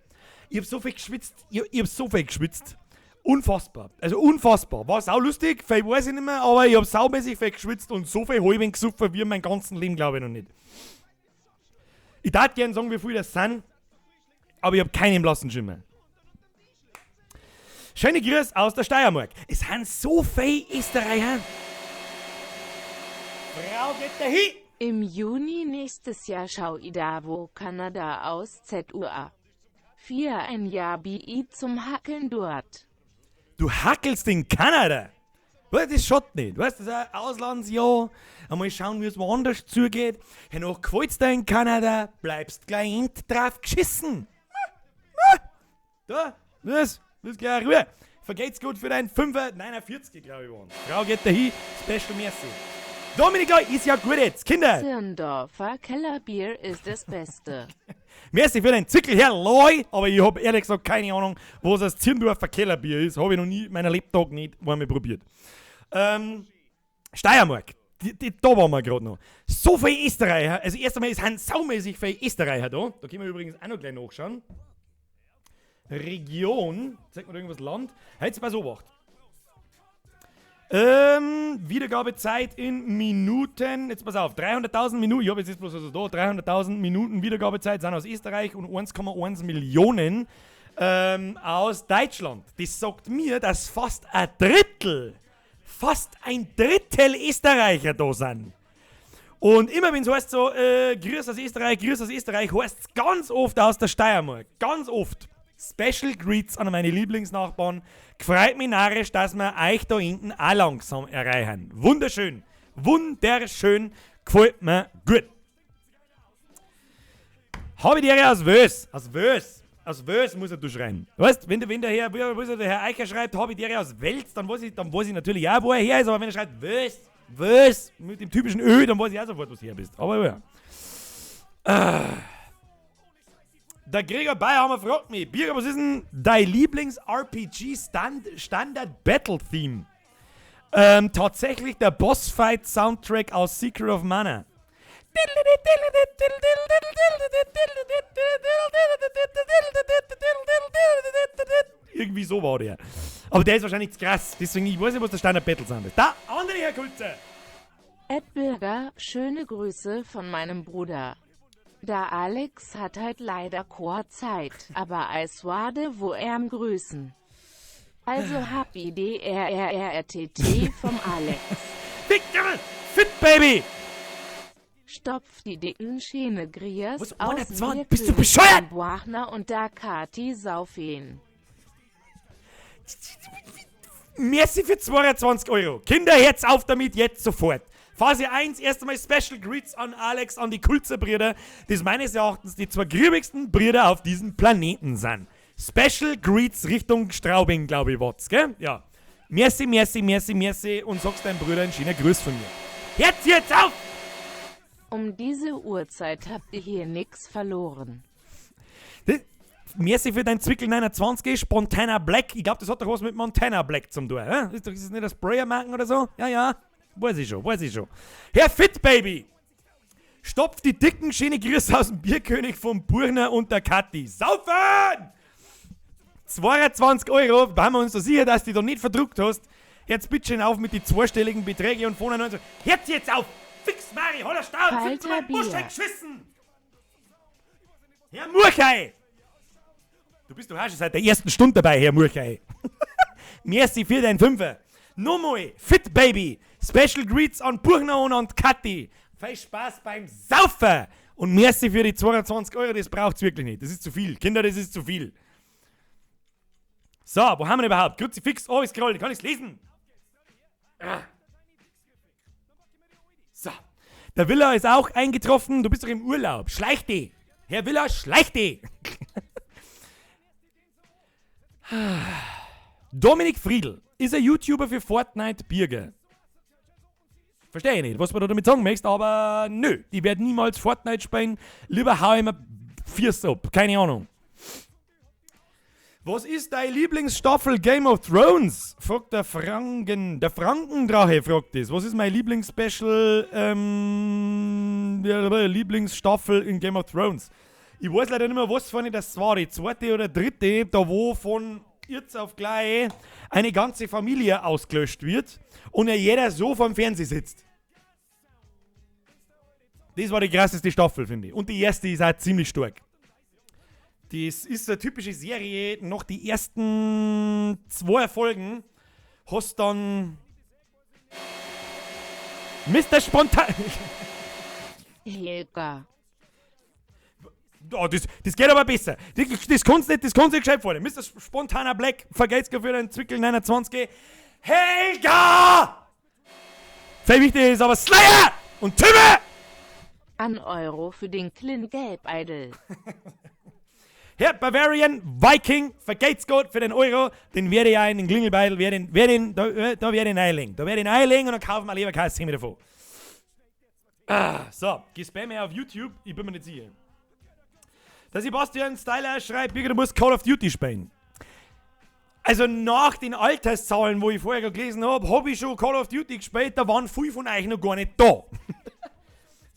Ich habe so viel geschwitzt, ich hab so viel geschwitzt. Unfassbar. Also unfassbar. War sau lustig, viel weiß ich nicht mehr, aber ich habe saumäßig viel geschwitzt und so viel halbe gesoffen wie in meinem ganzen Leben, glaube ich, noch nicht. Ich darf gerne sagen, wie viel das sind, aber ich habe keinen blassen Schimmer. Schöne Grüße aus der Steiermark. Es sind so viele Österreicher. Frau geht dahin. Im Juni nächstes Jahr schau i da wo Kanada aus ZUA. 4 ein Jahr BI zum Hackeln dort. Du hackelst in Kanada. Weißt, das schaut nicht. Weißt, das ist ein Auslandsjahr. Einmal schauen, wie es woanders zugeht. Hernach gefällt's dir in Kanada, bleibst gleich drauf geschissen. Da, was? Das gleich Ruhe. Vergeht's gut für deinen 5er, 49, glaube ich, waren. Frau geht dahin, Special Merci. Dominik, ist ja gut jetzt. Kinder. Zirndorfer Kellerbier ist das Beste. Merci für den Zwickel, Herr Loy. Aber ich habe ehrlich gesagt keine Ahnung, was das Zirndorfer Kellerbier ist. Habe ich noch nie in meiner Lebtag nicht einmal probiert. Steiermark. Da waren wir gerade noch. So viele Österreicher. Also erst einmal, es sind saumäßig viele Österreicher da. Da können wir übrigens auch noch gleich nachschauen. Region. Zeigt mir da irgendwas Land. Jetzt pass Obacht. Wiedergabezeit in Minuten. Jetzt pass auf, 300.000 Minuten. Ich habe jetzt bloß also da 300.000 Minuten Wiedergabezeit sind aus Österreich und 1,1 Millionen Aus Deutschland. Das sagt mir, dass fast ein Drittel Österreicher da sind. Und immer wenn es heißt so, Grüß aus Österreich, Grüß aus Österreich, heißt es ganz oft aus der Steiermark. Ganz oft. Special Greets an meine Lieblingsnachbarn. Gefreut mich narrisch, dass wir euch da hinten auch langsam erreichen. Wunderschön. Wunderschön. Gefällt mir gut. Habe die Ehre aus Wös. Aus Wös. Aus Wös muss er durchschreien. Weißt, wenn der Herr, wie, wo ist er, der Herr Eicher schreibt, habe ich die Ehre aus Wels, dann weiß ich natürlich auch, wo er her ist, aber wenn er schreibt, Wös, Wös, mit dem typischen Ö, dann weiß ich auch sofort, wo du her bist. Aber ja. Der Gregor Bayerhammer fragt mich, Birger, was ist denn dein Lieblings-R P G Standard Battle Theme? Tatsächlich der Bossfight-Soundtrack aus Secret of Mana. Irgendwie so war der. Aber der ist wahrscheinlich zu krass. Deswegen, ich weiß nicht, was der Standard Battle Sound ist. Da, andere Herr Kulze! Ed Birger, schöne Grüße von meinem Bruder. Da Alex hat halt leider Chorzeit, aber als Wade wo er am grüßen. Also Happy D R R R R T T vom Alex. Fick, Jammel! Fit, Baby! Stopf die dicken Schäne Griers Was, aus 120? mir Bist du König bescheuert? Buachner und da Kati Saufen. Merci für 22 Euro. Kinder, hört's auf damit, jetzt sofort. Phase 1, erst einmal Special Greets an Alex, an die Kulzer Brüder, die meines Erachtens die zwei grübigsten Brüder auf diesem Planeten sind. Special Greets Richtung Straubing, glaub ich, war's, gell? Ja. Merci, merci, merci, merci und sagst deinem Bruder einen schönen Gruß von mir. Hört's jetzt auf! Um diese Uhrzeit habt ihr hier nix verloren. Das, merci für dein Zwickel 29, Spontana Black. Ich glaub, das hat doch was mit Montana Black zum tun. Hä? Ist das nicht das Sprayer-Marken oder so? Ja, ja. Weiß ich schon, weiß ich schon. Herr Fit, Baby! Stopf die dicken, schöne Grüße aus dem Bierkönig vom Burner und der Kathi. Saufen! 22 Euro, da haben wir uns so sicher, dass du die da nicht verdruckt hast. Jetzt bitte schön auf mit den zweistelligen Beträgen und vorne 90. Jetzt, jetzt auf! Fix, Mari, hol der Staub! Falter Sind zu meinem Busch Bier. geschissen! Herr Murchei! Du bist doch auch schon seit der ersten Stunde dabei, Herr Murchei. Merci für dein Fünfer. Nochmal, Fit Baby. Special Greets an Burner und an Kathi. Viel Spaß beim Saufen. Und merci für die 22 Euro, das braucht's wirklich nicht. Das ist zu viel. Kinder, das ist zu viel. So, wo haben wir denn überhaupt? Kruzifix, oh, ist gerollt, kann ich's lesen? Ah. So. Der Villa ist auch eingetroffen. Du bist doch im Urlaub. Schleich dich. Herr Villa, schleich dich. Dominik Friedl ist ein YouTuber für Fortnite Birger. Verstehe ich nicht, was man da damit sagen möchtest, aber nö, die werden niemals Fortnite spielen. Lieber hau ich mir Fiers ab, keine Ahnung. Was ist deine Lieblingsstaffel Game of Thrones? Fragt der Franken, der Frankendrache fragt das. Was ist mein Lieblingsspecial, Lieblingsstaffel in Game of Thrones? Ich weiß leider nicht mehr, was von das war, die zweite oder dritte, da wo von jetzt auf gleich eine ganze Familie ausgelöscht wird und ja jeder so vorm Fernseher sitzt. Das war die krasseste Staffel, finde ich. Und die erste ist auch ziemlich stark. Das ist eine typische Serie. Nach die ersten 2 Folgen hast dann Mister Spontan. Helga. Oh, das geht aber besser. Das kannst du nicht, das kannst du nicht gescheit vornehmen. Mister Spontaner Black, vergeht's für den Zwickel 29. Helga! Viel wichtiger ist aber Slayer und Timme! An Euro für den Klin-Gelb-Idol. Herr Bavarian Viking, vergeht's Gott für den Euro, den werde ich auch in den Klingelbeutel, werde den, werde den, da, da werde ich ihn einlegen. Da werde ich ihn einlegen und dann kaufen wir Leberkäse davon. Ah, so, geh spam mir auf YouTube, ich bin mir nicht sicher. Der Sebastian Styler schreibt, Birgit, du musst Call of Duty spielen. Also nach den Alterszahlen, wo ich vorher gelesen hab, hab ich schon Call of Duty gespielt, da waren viele von euch noch gar nicht da.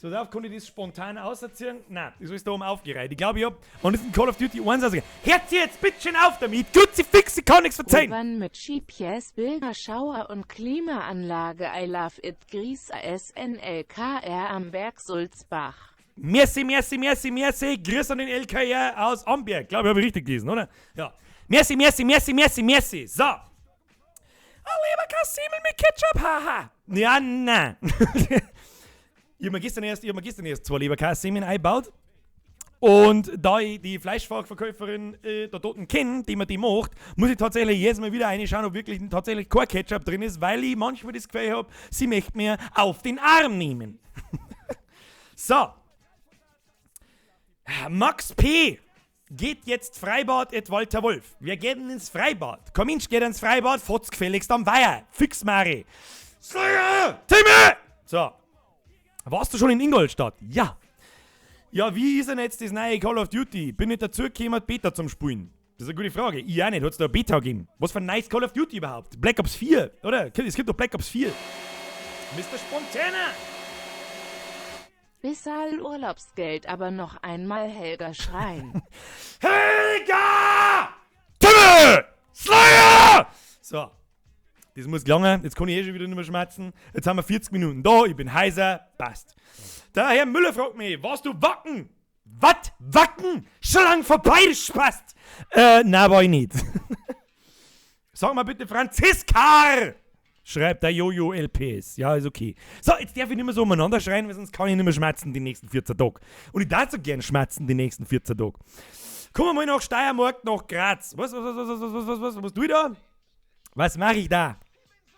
So, darauf konnte ich das spontan auserziehen. Nein, das ist da oben aufgereiht. Ich glaube, ich hab und ist ein Call of Duty 1 rausgegangen. Hört sie jetzt bitte schön auf damit! Gut, sie fix, sie kann nichts verzeihen! Urban mit GPS, Bilder, Schauer und Klimaanlage. I love it. Gries SNLKR am Berg Sulzbach. Merci, merci, merci, merci. Grüß an den LKR aus Amberg. Glaube ich, habe ich richtig gelesen, oder? Ja. Merci, merci, merci, merci, merci. So. Ein Leberkassemmel mit Ketchup, haha. Ja, nein. Ich hab mir gestern erst zwei Leberkassemmeln eingebaut. Und da ich die Fleischfachverkäuferin da dort kenne, die mir die macht, muss ich tatsächlich jedes Mal wieder reinschauen, ob wirklich tatsächlich kein Ketchup drin ist, weil ich manchmal das Gefühl hab, sie möchte mir auf den Arm nehmen. So. Max P. geht jetzt Freibad et Walter Wolf. Wir gehen ins Freibad. Komm Mensch, geht ins Freibad, fotz gefälligst am Weiher. Fix Mari. Timme! So. Warst du schon in Ingolstadt? Ja. Ja, wie ist denn jetzt das neue Call of Duty? Bin nicht dazu gekommen, Beta zum Spielen. Das ist eine gute Frage. Ich auch nicht. Hat's da eine Beta gegeben? Was für ein neues Call of Duty überhaupt? Black Ops 4, oder? Es gibt doch Black Ops 4. Mr. Spontana! Bissal Urlaubsgeld, aber noch einmal Helga schreien. Helga! Timme! Slayer! So. Das muss gelangen. Jetzt kann ich eh schon wieder nicht mehr schmatzen. Jetzt haben wir 40 Minuten da. Ich bin heiser. Passt. Der Herr Müller fragt mich, warst du Wacken? Was? Wacken? Schon lang vorbei, du Spast! Nein, war ich nicht. Sag mal bitte Franziska! Schreibt der Jojo LPS. Ja, ist okay. So, jetzt darf ich nicht mehr so umeinander schreien, weil sonst kann ich nicht mehr schmatzen die nächsten 14 Tage. Und ich darf so gern schmatzen die nächsten 14 Tage. Kommen wir mal nach Steiermark, nach Graz. Was, was, was, was, was, was, was, was, was tue ich da? Was mache ich da?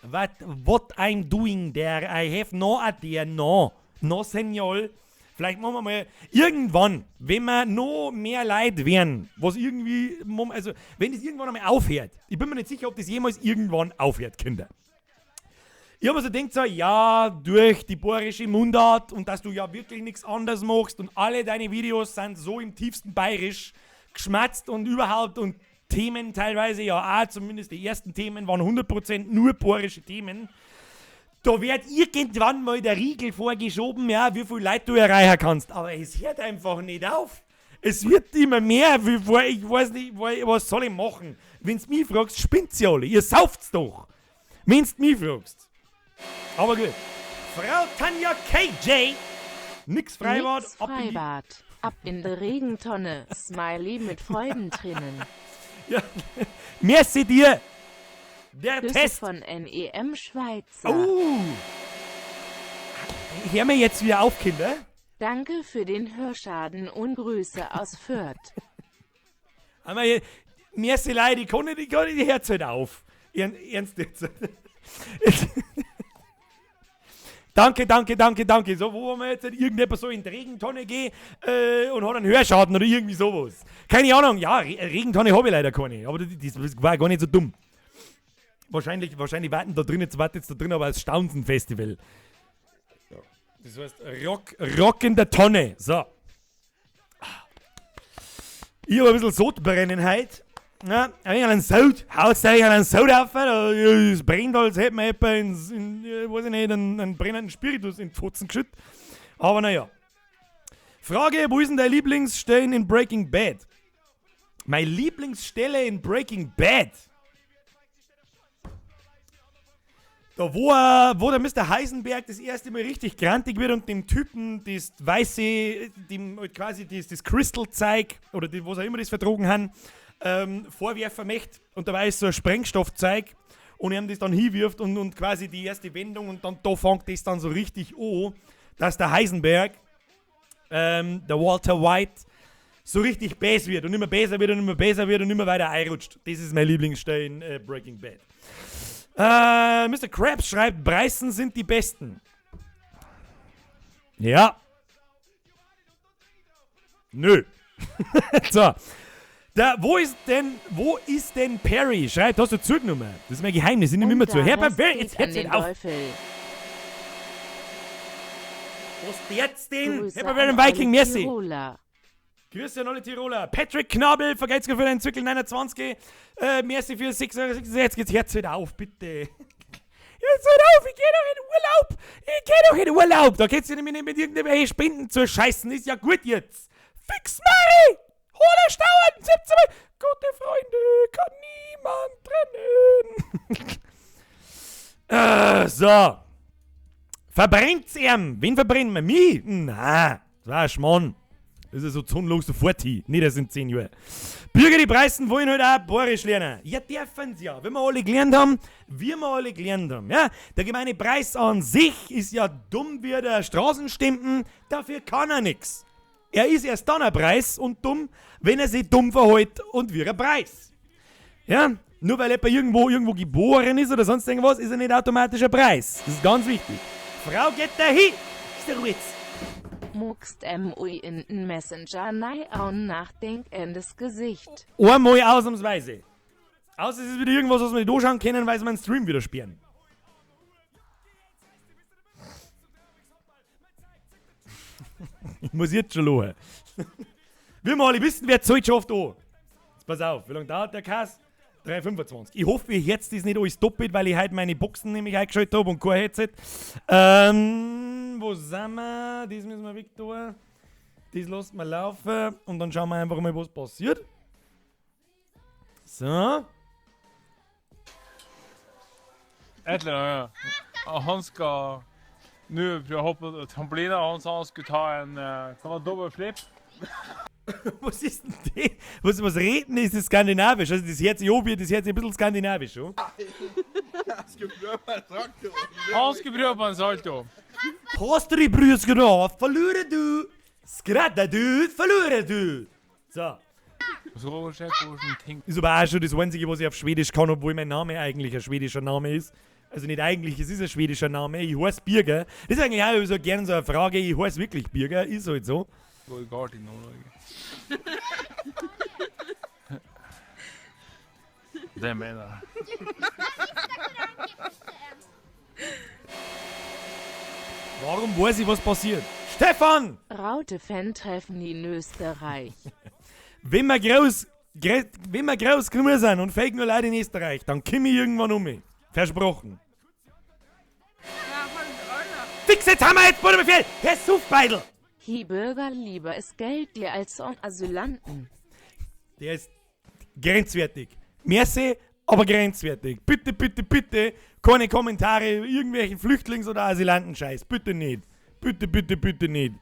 What I'm doing there? I have no idea. No. No, señor. Vielleicht machen wir mal irgendwann, wenn wir noch mehr Leute werden, was irgendwie, also wenn das irgendwann einmal aufhört. Ich bin mir nicht sicher, ob das jemals irgendwann aufhört, Kinder. Ich hab mir so gedacht, so, ja, durch die bayerische Mundart und dass du ja wirklich nichts anderes machst und alle deine Videos sind so im tiefsten Bayerisch geschmatzt und überhaupt und Themen teilweise ja auch, zumindest die ersten Themen waren 100% nur bayerische Themen. Da wird irgendwann mal der Riegel vorgeschoben, ja, wie viel Leute du erreichen kannst. Aber es hört einfach nicht auf. Es wird immer mehr, wie vor, ich weiß nicht, was soll ich machen? Wenn's mich fragst, spinnt's ja alle. Ihr sauft's doch. Wenn's mich fragst. Aber gut. Frau Tanja KJ. Nix Freibad. Nix Freibad. Ab in die Regentonne. Smiley mit Freudentränen. Ja. Merci dir. Der Grüße Test. von NEM Schweizer. Oh. Hör mir jetzt wieder auf, Kinder. Danke für den Hörschaden und Grüße aus Fürth. Aber hier, merci leid, ich kann nicht, ich hör's halt auf. Ernst jetzt. Danke, danke, danke, danke. So, wo wir jetzt irgendjemand so in die Regentonne gehen und hat einen Hörschaden oder irgendwie sowas. Keine Ahnung, ja, Regentonne habe ich leider keine. Aber das war gar nicht so dumm. Wahrscheinlich warten da drin, jetzt wartet jetzt da drin aber das Staunsen-Festival. Ja. Das heißt Rock in der Tonne. So. Ich habe ein bisschen Sodbrennen heute. Ja, ein wenig einen Sod. Haut euch einen Sod auf. Es brennt, als hätte man etwa in, weiß ich nicht, einen brennenden Spiritus in die Pfotzen geschüttet. Aber naja. Frage, wo ist denn deine Lieblingsstelle in Breaking Bad? Meine Lieblingsstelle in Breaking Bad? Da, wo der Mr. Heisenberg das erste Mal richtig grantig wird und dem Typen das weiße, dem quasi das Crystal-Zeug oder die, was auch immer das vertrogen haben, vorwerfen möchte und dabei ist so ein Sprengstoffzeug und er ihm das dann hinwirft und quasi die erste Wendung und dann da fängt das dann so richtig an, dass der Heisenberg, der Walter White, so richtig besser wird und immer besser wird und immer besser wird und immer weiter einrutscht. Das ist mein Lieblingsstelle in Breaking Bad. Mr. Krabs schreibt, Breißen sind die Besten. Ja. Nö. So. Da, wo ist denn Perry? Schreibt, hast du zugenommen? Das ist mein Geheimnis, ich nehme immer zu. Herr Perry, jetzt hört's nicht auf. Was ist jetzt denn? Herr Perry Viking, merci. Grüße an alle Tiroler. Patrick Knabel, vergeht's für den Zirkel 29. Merci für 6,66 Euro. Jetzt hört's halt auf, bitte. Jetzt hört auf, ich geh doch in Urlaub. Ich geh doch in Urlaub. Da geht's ja nämlich nicht mit irgendwelchen Spenden zu scheißen. Ist ja gut jetzt. Fix Mary! Hole Stauern, 17 Mal. Gute Freunde, kann niemand trennen. So. Verbrennt's ihm? Wen verbrennen wir? Mich? Na. Das war ein Schmarrn. Das ist so zonenlos sofort hin. Nicht erst in 10 Jahren. Bürger, die Preisen wollen halt auch Bayerisch lernen. Ja, dürfen sie ja. Wenn wir alle gelernt haben, wie wir alle gelernt haben. Ja, der gemeine Preis an sich ist ja dumm wie der Straßenstimpen. Dafür kann er nix. Er ist erst dann ein Preis und dumm, wenn er sich dumm verhält und wie ein Preis. Ja, nur weil jemand irgendwo geboren ist oder sonst irgendwas, ist er nicht automatisch ein Preis. Das ist ganz wichtig. Frau geht dahin. Ist der Witz. Muckst MUI in den Messenger nei aun nachdenkendes Gesicht. Einmal ausnahmsweise. Außer es ist wieder irgendwas, was wir nicht anschauen können, weil sie meinen Stream wieder sperren. Ich muss jetzt schon lachen. Wir mal alle wissen, wer zahlt schon oft an. Jetzt pass auf, wie lange dauert der Kass? 3,25. Ich hoffe, ich jetzt ist nicht alles doppelt, weil ich heute meine Boxen nämlich eingeschaltet habe und kein Headset. Wo sind wir? Das müssen wir weg tun. Das lassen wir laufen und dann schauen wir einfach mal, was passiert. So. Et eller annet. Han skal nå prøve å hoppe på trampolina. Han sa han skulle ta en hva var det, dobbel flip. Was ist denn das? Was reden ist das skandinavisch? Also das hört sich an wie, das hört sich ein bisschen skandinavisch an. Han skulle prøve på en salto. Hast du die Brüder genommen? Verlöre du! Skradda du! Verlöre du! So. Så se hvordan ting Ist aber auch schon das Einzige, was ich auf Schwedisch kann, obwohl mein Name eigentlich ein schwedischer Name ist. Also nicht eigentlich, es ist ein schwedischer Name. Ich heiße Birger. Das ist eigentlich auch so gerne so eine Frage. Ich heiße wirklich Birger, ist halt so. går galt i Nord-Norge. Det mener jeg. Warum weiß ich, was passiert? Stefan! Raute Fan-Treffen in Österreich. Wenn wir groß, wenn wir groß genug sind und fake nur Leute in Österreich, dann komm ich irgendwann um mich. Versprochen. Fix, jetzt haben wir jetzt Befehl! Herr Suffbeidel! Hi Bürger, lieber ist Geld dir als on Asylanten. Der ist grenzwertig. Merci, aber grenzwertig. Bitte, bitte, bitte, keine Kommentare irgendwelchen Flüchtlings- oder Asylanten-Scheiß. Bitte nicht. Bitte, bitte, bitte nicht.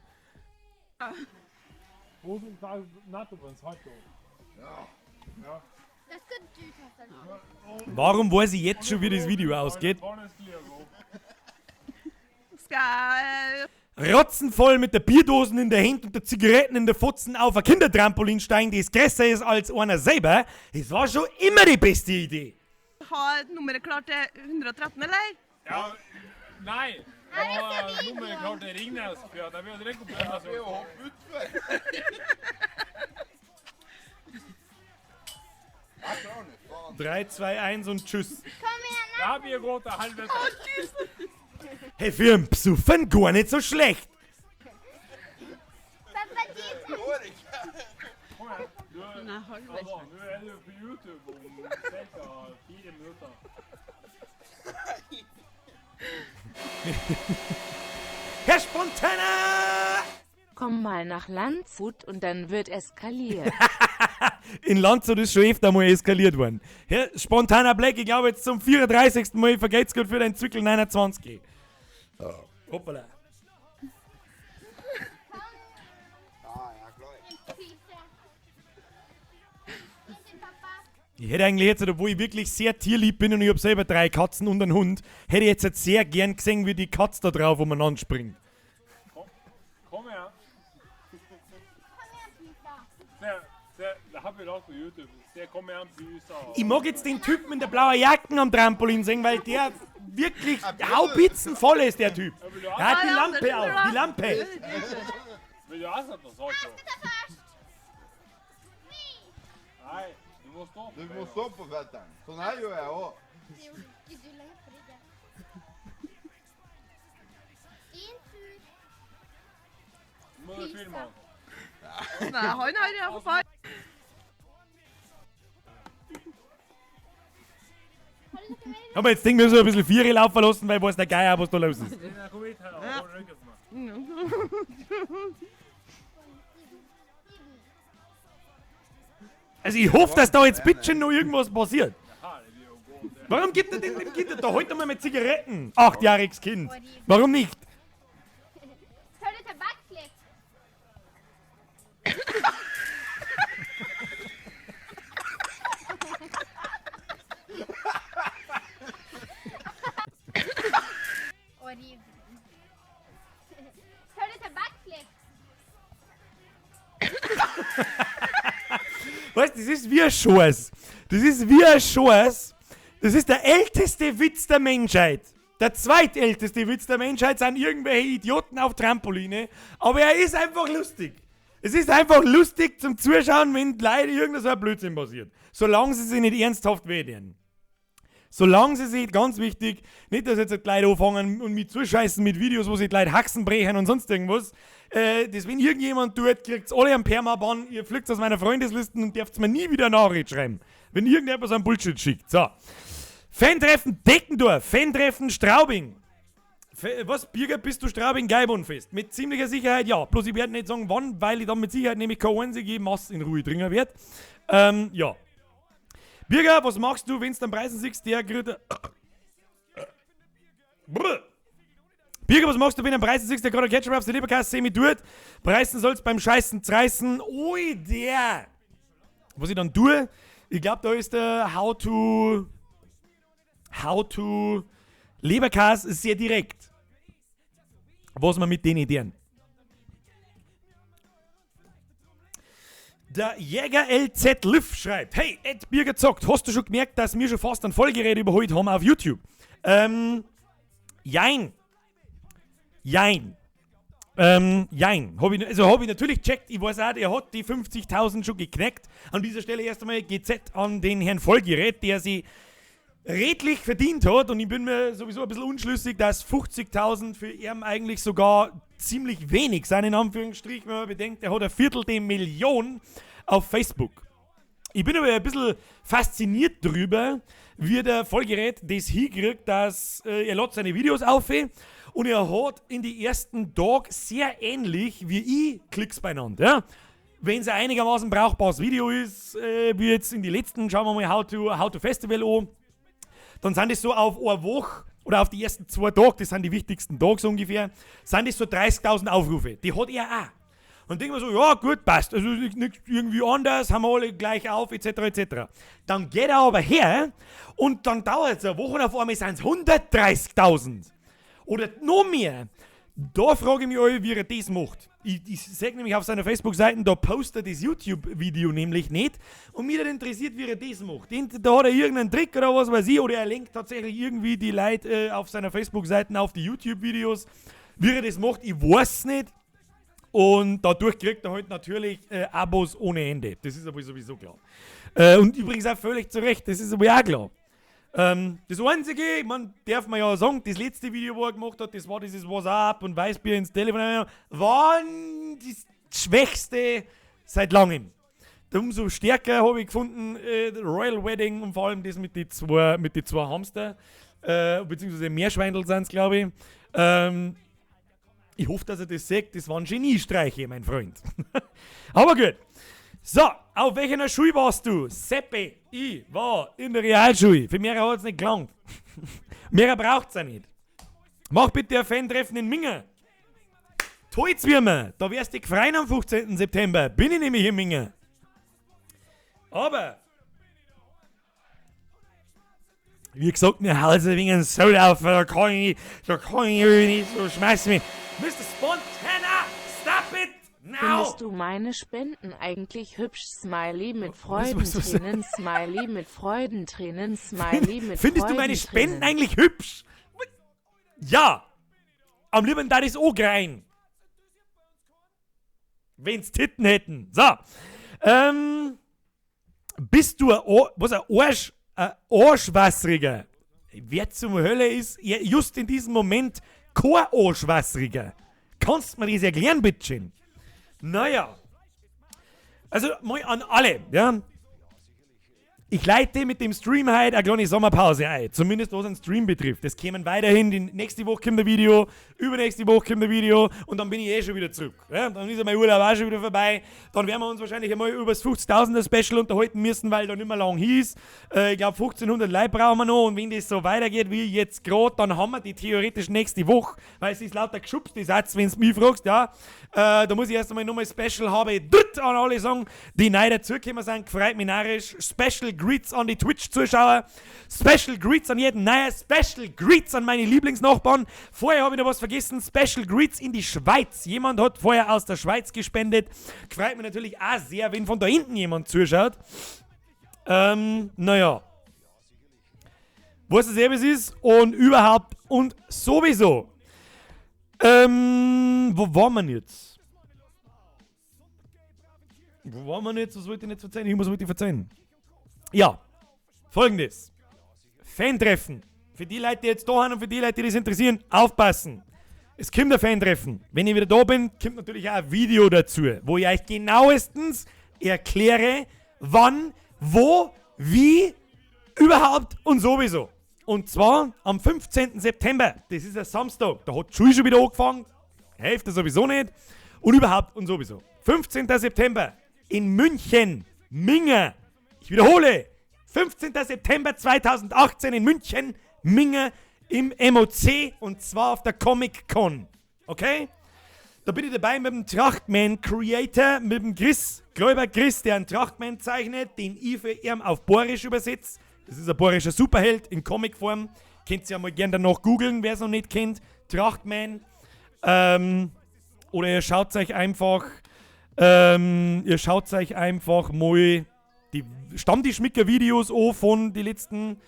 Warum weiß ich jetzt schon, wie das Video ausgeht? Rotzenvoll mit der Bierdosen in der Hand und der Zigaretten in der Fotzen auf ein Kindertrampolin steigen, das größer ist als einer selber, das war schon immer die beste Idee. Ha nummeret klart til 113, eller? Ja, nei! Jeg har nummeret klart til Ringnes, for at jeg vil drikke opp denne søpla. 3, 2, 1 und tschüss. Det her blir gå til helvete. Hey, für einen Psuffen gar nicht so schlecht. Kom igjen. Du, altså, nå er du på YouTube om ca. 4 minutter. Herr Spontana! Komm mal nach Landshut und dann wird eskaliert. In Landshut ist schon öfter mal eskaliert worden. Herr Spontana Black, ich glaube jetzt zum 34. Mal vergeht's gut für deinen Zwickel 29. Oh. Hoppala. Ich hätte eigentlich jetzt, obwohl ich wirklich sehr tierlieb bin und ich hab selber 3 Katzen und einen Hund, hätte ich jetzt sehr gern gesehen, wie die Katze da drauf umeinander springt. Komm her. Se, det her blir lagt på YouTube. Se, kom igjen, Pysa. Ich mag jetzt den Typen in der blauen Jacke am Trampolin sehen, weil der wirklich haubitzenvoll ist, der Typ. Er hat die Lampe auf, die Lampe. Vil du ha sett noe salto? Nei, du må stå på Du må beina. stå på føttene. Sånn her gjør jeg òg. Det gjorde ikke du lenger, fordi det Din tur. Nå må du filme han. Nei, han har jeg far. Har du noe mer? Aber jetzt denken wir so ein bisschen Viere laufen lassen, weil weiß der Geier, was da los ist. Lina, kom hit her og hold ryggen for meg. Also ich hoffe, dass da jetzt bitte schon noch irgendwas passiert. Her blir jo gå til. Warum gibt er denn dem Kind da heute mal mit Zigaretten? 8-jähriges Kind. Warum nicht? Tar du ta backflip? das ist wie ein Schoß. Das ist wie ein Schoß. Das ist der älteste Witz der Menschheit. Der zweitälteste Witz der Menschheit sind irgendwelche Idioten auf Trampoline. Aber er ist einfach lustig. Es ist einfach lustig zum Zuschauen, wenn leider irgendein so ein Blödsinn passiert. Solange sie sich nicht ernsthaft wehtun. Solange sie sich, ganz wichtig, nicht, dass jetzt die Leute anfangen und mich zuscheißen mit Videos, wo sie die Leute Haxen brechen und sonst irgendwas. Das, wenn irgendjemand tut, kriegt's alle einen Permaban, ihr fliegt aus meiner Freundesliste und dürft mir nie wieder eine Nachricht schreiben. Wenn irgendjemand so einen Bullshit schickt. So. Fantreffen Deckendorf, Fantreffen Straubing. Was, Birger, bist du Straubing Gaibundfest? Mit ziemlicher Sicherheit ja. Bloß ich werde nicht sagen, wann, weil ich dann mit Sicherheit nämlich keine einzige Masse in Ruhe trinken werde. Ja. Birger, was machst du, wenn's dann Preisen siehst, der kriegt. Brr. Birger, was machst du, wenn du Preisen siehst, der gerade Ketchup auf die Leberkasse semi tut? Preisen sollst beim Scheißen zerreißen. Ui, der! Was ich dann tue, ich glaub, da ist der How to Leberkäse sehr direkt. Was man mit den Ideen. Der Jäger LZ Liff schreibt: Hey, Ed Birger zockt, hast du schon gemerkt, dass wir schon fast ein Vollgerät überholt haben auf YouTube? Jein. Jein. Jein. Hab ich natürlich gecheckt. Ich weiß auch, er hat die 50.000 schon geknackt. An dieser Stelle erst einmal GZ an den Herrn Vollgerät, der sie redlich verdient hat, und ich bin mir sowieso ein bisschen unschlüssig, dass 50.000 für ihn eigentlich sogar ziemlich wenig sind, in Anführungsstrichen, wenn man bedenkt, er hat eine Viertel der Million auf Facebook. Ich bin aber ein bisschen fasziniert drüber, wie der Vollgerät das hinkriegt, dass er lädt seine Videos auf und er hat in die ersten Tagen sehr ähnlich wie ich Klicks beieinander. Ja? Wenn es ein einigermaßen brauchbares Video ist, wie jetzt in die letzten, schauen wir mal How to Festival an, dann sind das so auf eine Woche oder auf die ersten 2 Tage, das sind die wichtigsten Tage so ungefähr, sind das so 30.000 Aufrufe. Die hat er auch. Und denken wir so, ja gut, passt, also nichts irgendwie anders, haben wir alle gleich auf, etc., etc. Dann geht er aber her und dann dauert es eine Woche und auf einmal sind es 130.000. Oder noch mehr. Da frage ich mich alle, wie er das macht. Ich sehe nämlich auf seiner Facebook-Seite, da postet er das YouTube-Video nämlich nicht. Und mich interessiert, wie er das macht. Da hat er irgendeinen Trick oder was weiß ich, oder er lenkt tatsächlich irgendwie die Leute auf seiner Facebook-Seite auf die YouTube-Videos. Wie er das macht, ich weiß es nicht. Und dadurch kriegt er halt natürlich Abos ohne Ende. Das ist aber sowieso klar. Und übrigens auch völlig zu Recht, das ist aber auch klar. Das Einzige, man darf man ja sagen, das letzte Video, wo er gemacht hat, das war dieses WhatsApp und Weißbier ins Telefon, war das Schwächste seit langem. Umso stärker habe ich gefunden, Royal Wedding und vor allem das mit den zwei Hamster, beziehungsweise Meerschweindel sind es, glaube ich. Ich hoffe, dass er das sagt, das waren Geniestreiche, mein Freund. Aber gut. So, auf welcher Schule warst du? Seppe, ich war in der Realschule. Für mehr hat es nicht gelangt. Mehr braucht es auch nicht. Mach bitte ein Fan-Treffen in Minga. Toll's wie mir. Da wirst du dich freuen am 15. September. Bin ich nämlich in Minga. Aber, wie gesagt, mir Hause wegen einem Soul auf, da kann ich nicht so schmeißen mich. Mr. Spontana, stop it! Now. Findest du meine Spenden eigentlich hübsch? Smiley mit Freudentränen, Smiley mit Freudentränen, Smiley mit Findest du meine Spenden eigentlich hübsch? Ja! Am liebsten da ist auch rein. Wenn's Titten hätten. So. Bist du ein Arsch, ein Arschwassriger? Wer zum Hölle ist just in diesem Moment kein Arschwassriger? Kannst du mir das erklären, bitteschön? Naja. Also, mal an alle, ja. Ich leite mit dem Stream heute eine kleine Sommerpause ein. Zumindest was den Stream betrifft. Das kämen weiterhin. Die nächste Woche kommt ein Video, übernächste Woche kommt ein Video und dann bin ich eh schon wieder zurück. Ja, dann ist ja mein Urlaub auch schon wieder vorbei. Dann werden wir uns wahrscheinlich einmal über das 50.000er Special unterhalten müssen, weil da nicht mehr lang hieß. Ich glaube 1500 Leute brauchen wir noch und wenn das so weitergeht wie jetzt gerade, dann haben wir die theoretisch nächste Woche, weil es ist lauter geschubste Satz, wenn du mich fragst, ja. Da muss ich erst einmal nochmal Special haben. An alle sagen, die neu dazugekommen sind, gefreut mich narrisch. Special Greets an die Twitch-Zuschauer. Special Greets an jeden Neuer. Special Greets an meine Lieblingsnachbarn. Vorher habe ich noch was vergessen. Special Greets in die Schweiz. Jemand hat vorher aus der Schweiz gespendet. Freut mich natürlich auch sehr, wenn von da hinten jemand zuschaut. Naja. Was es eben ist und überhaupt und sowieso. Wo waren wir jetzt? Wo waren wir jetzt? Was wollte ich nicht verzeihen? Irgendwas wollte ich verzeihen. Ja, folgendes. Fan-Treffen. Für die Leute, die jetzt da sind und für die Leute, die das interessieren, aufpassen. Es kommt ein Fan-Treffen. Wenn ich wieder da bin, kommt natürlich auch ein Video dazu, wo ich euch genauestens erkläre, wann, wo, wie, überhaupt und sowieso. Und zwar am 15. September. Das ist ein Samstag. Da hat die Schule schon wieder angefangen. Hälfte sowieso nicht. Und überhaupt und sowieso. 15. September in München, Minge. Ich wiederhole, 15. September 2018 in München, Minge im MOC und zwar auf der Comic Con. Okay? Da bin ich dabei mit dem Trachtman Creator, mit dem Chris, Gläuber Chris, der einen Trachtman zeichnet, den ich für ihn auf Borisch übersetze. Das ist ein borischer Superheld in Comicform. Könnt ihr ja mal gern danach googeln, wer es noch nicht kennt. Trachtman. Oder ihr schaut euch einfach, ihr schaut euch einfach mal die Stammtischmicker-Videos an von den letzten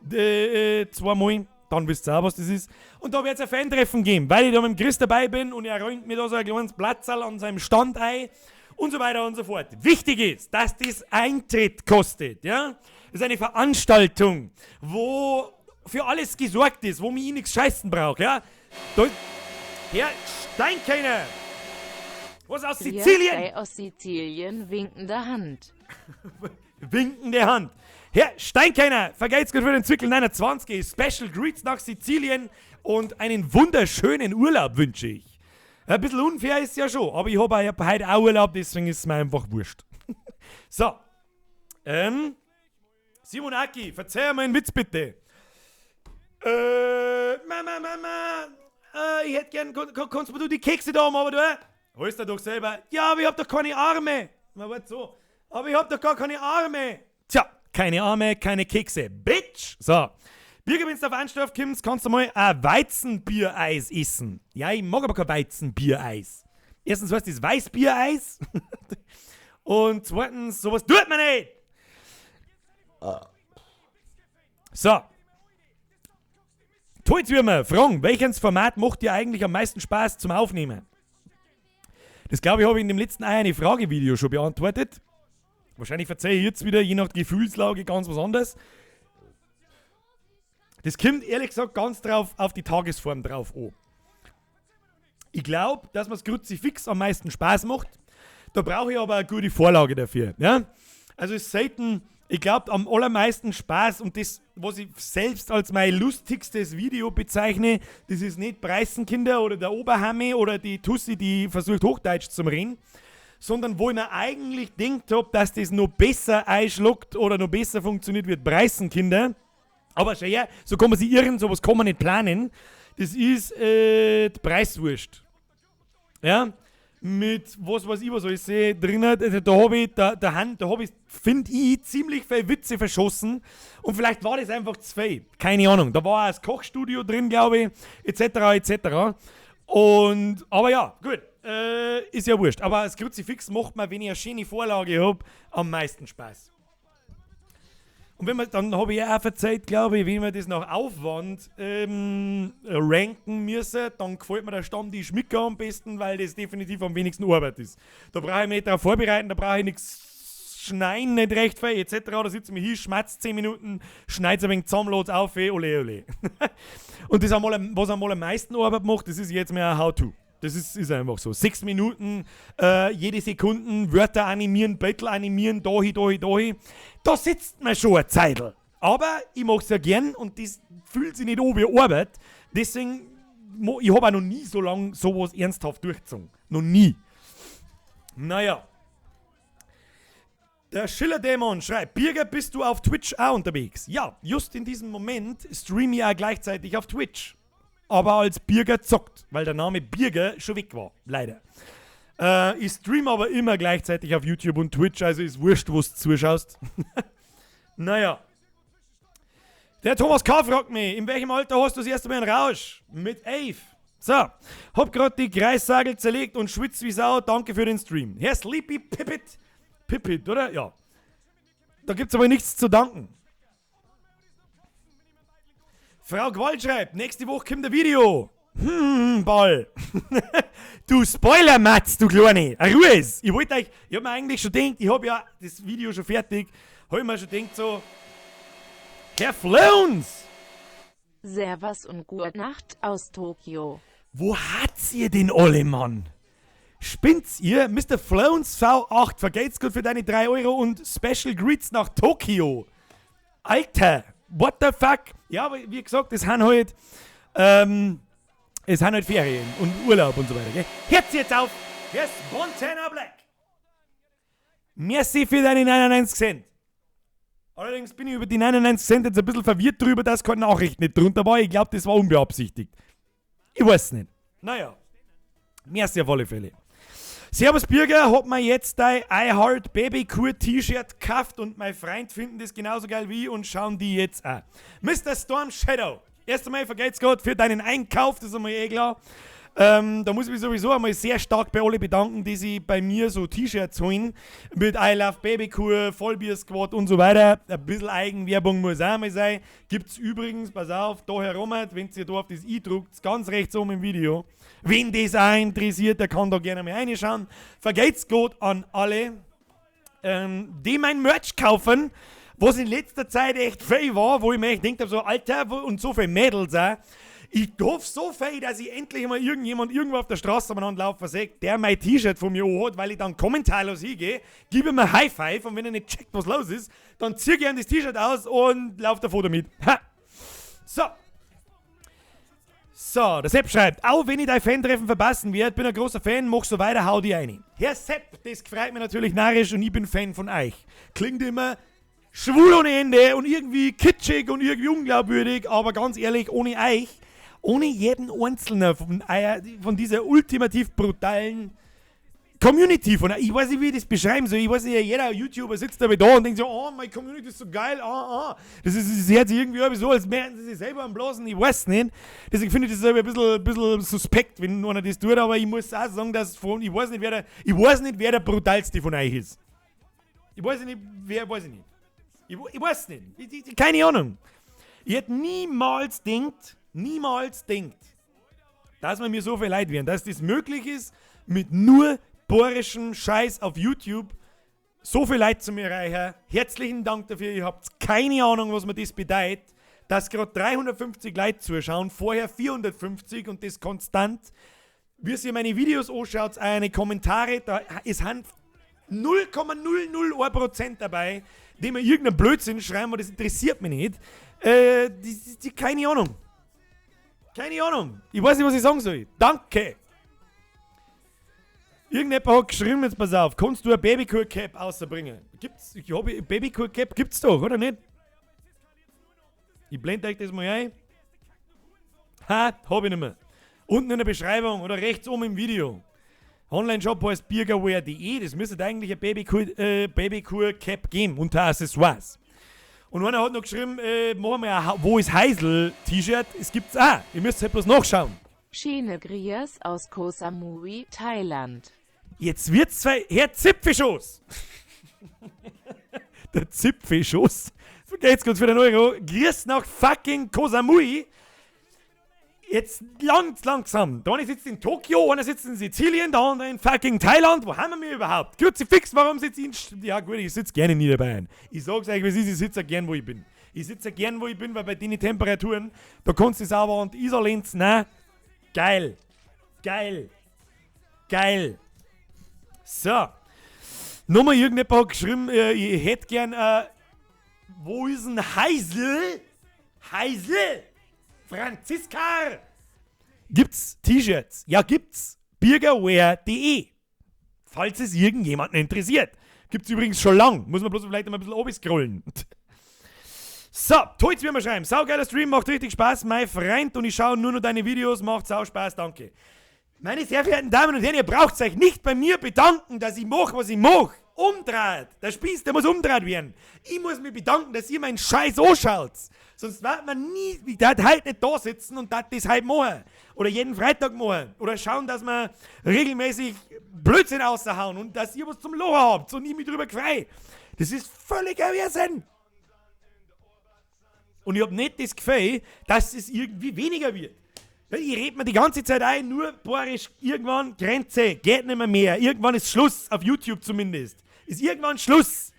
2 Mal. Dann wisst ihr auch, was das ist. Und da wird's ein Fan-Treffen geben, weil ich da mit dem Chris dabei bin und er räumt mir da so ein kleines Platzerl an seinem Stand ein und so weiter und so fort. Wichtig ist, dass das Eintritt kostet, ja? Das ist eine Veranstaltung, wo für alles gesorgt ist, wo mich ich nichts scheißen brauch, ja? Da, Herr Steinkeiner! Was aus Grüß Sizilien? dich aus Sizilien, winkende Hand. Winkende Hand. Herr Steinkeiner, vergeht's gut für den Zwickel 29. Special Greets nach Sizilien und einen wunderschönen Urlaub wünsche ich. Ein bisschen unfair ist ja schon, aber ich hab ja heute auch Urlaub, deswegen ist es mir einfach wurscht. So. Simon Aki, verzeih mir einen Witz bitte. Mama, Mama, ich hätt gern, kannst du mir die Kekse da haben, aber du, holst du doch selber. Ja, aber ich hab doch keine Arme. Na, warte so. Aber ich hab doch gar keine Arme. Tja, keine Arme, keine Kekse. Bitch! So. Birger, wenn du auf Anstorf kommst, kannst du mal ein Weizenbiereis essen. Ja, ich mag aber kein Weizenbiereis. Erstens heißt das Weißbiereis. Und zweitens, sowas tut man nicht. So. Tolltürmer fragen, welches Format macht dir eigentlich am meisten Spaß zum Aufnehmen? Das, glaube ich, habe ich in dem letzten eine Frage-Video schon beantwortet. Wahrscheinlich verzeihe ich jetzt wieder, je nach Gefühlslage, ganz was anderes. Das kommt ehrlich gesagt ganz drauf auf die Tagesform drauf an. Ich glaub, dass mir's Kruzifix am meisten Spaß macht. Da brauche ich aber eine gute Vorlage dafür. Ja? Also ist selten, ich glaub, am allermeisten Spaß und das, was ich selbst als mein lustigstes Video bezeichne, das ist nicht Preißenkinder oder der Oberhammi oder die Tussi, die versucht Hochdeutsch zu reden, sondern wo ich mir eigentlich gedacht hab, dass das noch besser einschluckt oder noch besser funktioniert wird, Preißenkinder. Aber schau her, so kann man sich irren, sowas kann man nicht planen. Das ist die Preiswurst. Ja? Mit was weiß ich, was alles sehe, drin hat. Also da hab ich, da, da han, da hab ich, find ich, ziemlich viel Witze verschossen. Und vielleicht war das einfach zu viel. Keine Ahnung. Da war auch das Kochstudio drin, glaub ich, et cetera, et cetera. Und, aber ja, gut. Ist ja wurscht. Aber das Kruzifix macht mir, wenn ich eine schöne Vorlage hab, am meisten Spaß. Und wenn man, dann hab ich ja auch verzeiht, glaub ich, wenn wir das nach Aufwand ranken müssen, dann gefällt mir der Stammtisch Schmicker am besten, weil das definitiv am wenigsten Arbeit ist. Da brauche ich mich nicht darauf vorbereiten, da brauche ich nichts schneiden, nicht recht viel, et cetera. Da sitze ich mich hin, schmatz 10 Minuten, schneid's ein wenig zusammen, lad's auf, ole, ole. Und das einmal, was einmal am meisten Arbeit macht, das ist jetzt mehr ein How-To. Das ist einfach so. 6 Minuten, jede Sekunde, Wörter animieren, Battle animieren, dahi, dahi, dahi. Da sitzt man schon eine Zeitl. Aber ich mach's ja gern und das fühlt sich nicht an wie Arbeit. Deswegen, ich hab auch noch nie so lange sowas ernsthaft durchgezogen. Noch nie. Naja. Der Schillerdämon schreibt, Birger, bist du auf Twitch auch unterwegs? Ja, just in diesem Moment streame ich auch gleichzeitig auf Twitch. Aber als Birger zockt, weil der Name Birger schon weg war, leider. Ich streame aber immer gleichzeitig auf YouTube und Twitch, also ist wurscht, wo du zuschaust. Naja. Der Thomas K. fragt mich, in welchem Alter hast du das erste Mal einen Rausch? Mit 11. So, hab grad die Kreissagel zerlegt und schwitz wie Sau. Danke für den Stream. Herr Sleepy Pippit. Pippit, oder? Ja. Da gibt's aber nichts zu danken. Frau Gewalt schreibt, nächste Woche kommt ein Video. Ball. Du Spoiler-Matz, du Kleine. Ruhe ist. Ich wollte euch, ich hab mir eigentlich schon gedacht, ich hab ja das Video schon fertig, hab ich mir schon gedacht so, Herr Flones! Servus und gute Nacht aus Tokio. Wo hat's ihr denn alle, Mann? Spinnt's ihr? Mr. Flones V8, vergelt's gut für deine 3 Euro und Special Greets nach Tokio. Alter, what the fuck? Ja, aber wie gesagt, es sind halt Ferien und Urlaub und so weiter, gell? Hört's jetzt auf! Yes, Montana Black! Merci für deine 99 Cent. Allerdings bin ich über die 99 Cent jetzt ein bisschen verwirrt drüber, dass keine Nachricht nicht drunter war. Ich glaube, das war unbeabsichtigt. Ich weiß nicht. Naja. Merci auf alle Fälle. Servus Birger, hab mir jetzt dein I Heart Baby Kur T-Shirt gekauft und mein Freund finden das genauso geil wie ich und schauen die jetzt an. Mr. Storm Shadow, erst einmal vergelt's Gott für deinen Einkauf, das ist einmal eh klar. Da muss ich mich sowieso einmal sehr stark bei alle bedanken, die sich bei mir so T-Shirts holen. Mit I Love Babykur, Vollbier Squad und so weiter. Ein bisschen Eigenwerbung muss auch mal sein. Gibt's übrigens, pass auf, da herum, wenn ihr da auf das i druckt, ganz rechts oben im Video. Wen das auch interessiert, der kann da gerne mal reinschauen. Vergelt's Gott an alle, die mein Merch kaufen, was in letzter Zeit echt viel war, wo ich mir echt gedacht hab, so, Alter, und so viele Mädels auch. Ich hoffe so viel, dass ich endlich mal irgendjemand irgendwo auf der Straße umeinander laufen sehe, der mein T-Shirt von mir hat, weil ich dann kommentarlos hingehe, gebe ihm ein High Five und wenn er nicht checkt, was los ist, dann zieh ich ihm das T-Shirt aus und lauf davor damit. Ha! So. So, der Sepp schreibt, auch wenn ich dein Fan-Treffen verpassen werde, bin ein großer Fan, mach so weiter, hau die rein. Herr Sepp, das freut mich natürlich narrisch und ich bin Fan von euch. Klingt immer schwul ohne Ende und irgendwie kitschig und irgendwie unglaubwürdig, aber ganz ehrlich, ohne euch, ohne jeden Einzelnen von dieser ultimativ brutalen Community, von, ich weiß nicht, wie ich das beschreiben soll, ich weiß nicht, jeder YouTuber sitzt da da und denkt so, oh, meine Community ist so geil, ah, ah. Das hört sich irgendwie so, als wären sie sich selber am Blasen, ich weiß nicht. Deswegen finde ich das ein bisschen suspekt, wenn einer das tut, aber ich muss auch sagen, dass von, ich weiß nicht, wer der, ich weiß nicht, wer der brutalste von euch ist. Ich weiß nicht, wer, weiß ich nicht. Ich weiß nicht. Keine Ahnung. Ich hätte niemals denkt, dass man mir so viel leid werden, dass das möglich ist, mit nur bohrischem Scheiß auf YouTube so viel Leid zu mir erreichen. Herzlichen Dank dafür. Ihr habt keine Ahnung, was mir das bedeutet, dass gerade 350 Leute zuschauen, vorher 450 und das konstant. Wie ihr meine Videos anschaut, eine Kommentare, da ist 0,001% dabei, die mir irgendeinen Blödsinn schreiben, aber das interessiert mich nicht. Keine Ahnung. Keine Ahnung. Ich weiß nicht, was ich sagen soll. Danke. Irgendjemand hat geschrieben, jetzt pass auf, kannst du ein Babykur-Cap rausbringen? Gibt's, ich hab, Babykur-Cap gibt's doch, oder nicht? Ich blende euch das mal ein. Ha, hab ich nicht mehr. Unten in der Beschreibung oder rechts oben im Video. Online-Shop heißt birgerwear.de, das müsste eigentlich ein Babykur-Cap geben unter Accessoires. Und einer hat noch geschrieben, machen wir ein Wo ist Heisel T-Shirt, es gibt's auch. Ihr müsst halt bloß nachschauen. Schöne Grias aus Koh Samui, Thailand. Jetzt wird's zwei. Herr Zipfelschoss! Der Zipfelschoss. Vergeht's kurz für den Euro. Grüß nach fucking Koh Samui. Jetzt langsam. Der eine sitzt in Tokio, einer sitzt in Sizilien, der andere in fucking Thailand. Wo haben wir mich überhaupt? Kruzifix, warum sitze ich in St-, ja gut, ich sitz gerne in Niederbayern. Ich sag's euch, wie es ist, ich sitze ja gern, wo ich bin. Ich sitze ja gern, wo ich bin, weil bei den Temperaturen, da kannst du sauber und Isolenz, ne? Geil. Geil. Geil. So. Nochmal irgendjemand hat geschrieben, ich hätte gern, wo ist denn Heisel? Heisel? Franziska! Gibt's T-Shirts? Ja, gibt's. Birgerwear.de. Falls es irgendjemanden interessiert. Gibt's übrigens schon lang. Muss man bloß vielleicht mal ein bisschen oben scrollen. So, Toiz wird mir schreiben. Saugeiler Stream, macht richtig Spaß, mein Freund. Und ich schaue nur noch deine Videos, macht sau Spaß, danke. Meine sehr verehrten Damen und Herren, ihr braucht euch nicht bei mir bedanken, dass ich mach, was ich mach. Umdreht. Der Spieß, der muss umdreht werden. Ich muss mich bedanken, dass ihr meinen Scheiß anschaut. Sonst wird man nie, ich darf heute nicht da sitzen und darf das heute machen. Oder jeden Freitag machen. Oder schauen, dass wir regelmäßig Blödsinn raushauen und dass ihr was zum Lachen habt und ich mich drüber frei. Das ist völliger Irrsinn. Und ich hab nicht das Gefühl, dass es irgendwie weniger wird. Ich red mir die ganze Zeit ein, nur bohrisch, irgendwann Grenze, geht nicht mehr. Irgendwann ist Schluss, auf YouTube zumindest. Ist irgendwann Schluss.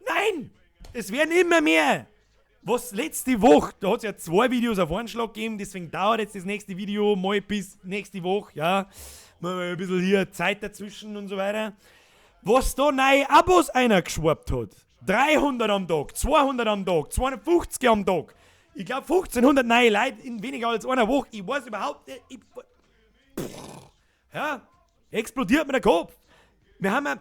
Nein, es werden immer mehr. Was letzte Woche, da hat's ja 2 Videos auf einen Schlag gegeben, deswegen dauert jetzt das nächste Video mal bis nächste Woche, ja. Mal ein bisschen hier Zeit dazwischen und so weiter. Was da neue Abos einer geschwappt hat. 300 am Tag, 200 am Tag, 250 am Tag. Ich glaub, 1500 neue Leute in weniger als einer Woche. Ich weiß überhaupt nicht. Ja, explodiert mir der Kopf. Wir haben ja,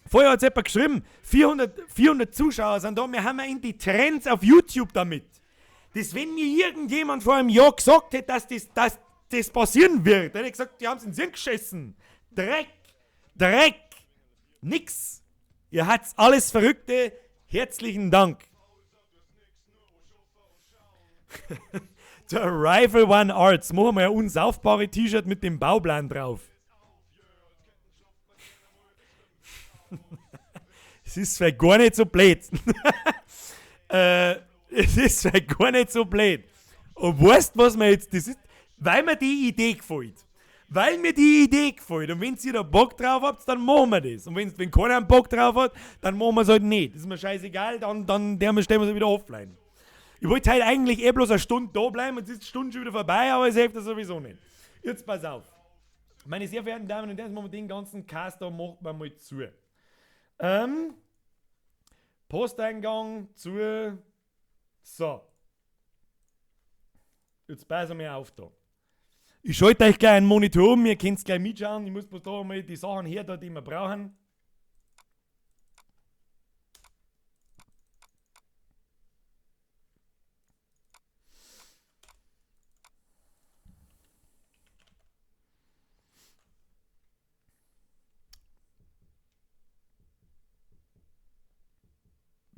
vorher hat's jemand geschrieben, 400 Zuschauer sind da. Wir haben ja in die Trends auf YouTube damit. Das, wenn mir irgendjemand vor einem Jahr gesagt hätte, dass das passieren wird, dann hätte ich gesagt, die haben's in den Sinn geschissen. Dreck, Dreck, nix. Ihr habt's alles Verrückte. Herzlichen Dank. Der Rifle One Arts. Machen wir ein unsaufbare T-Shirt mit dem Bauplan drauf. Es ist vielleicht gar nicht so blöd. Es ist vielleicht gar nicht so blöd. Und weißt du, was mir jetzt... Das ist, weil mir die Idee gefällt. Weil mir die Idee gefällt. Und wenn ihr da Bock drauf habt, dann machen wir das. Und wenn keiner einen Bock drauf hat, dann machen wir's halt nicht. Das ist mir scheißegal, dann stellen wir's wieder offline. Ich wollte halt eigentlich eh bloß eine Stunde da bleiben, jetzt ist die Stunde schon wieder vorbei, aber es hilft ja sowieso nicht. Jetzt pass auf. Meine sehr verehrten Damen und Herren, jetzt machen wir den ganzen Cast da, macht man mal zu. Posteingang zu. So. Jetzt passen wir auf da. Ich schalte euch gleich einen Monitor um, ihr könnt's gleich mitschauen. Ich muss bloß da mal die Sachen her, da, die wir brauchen.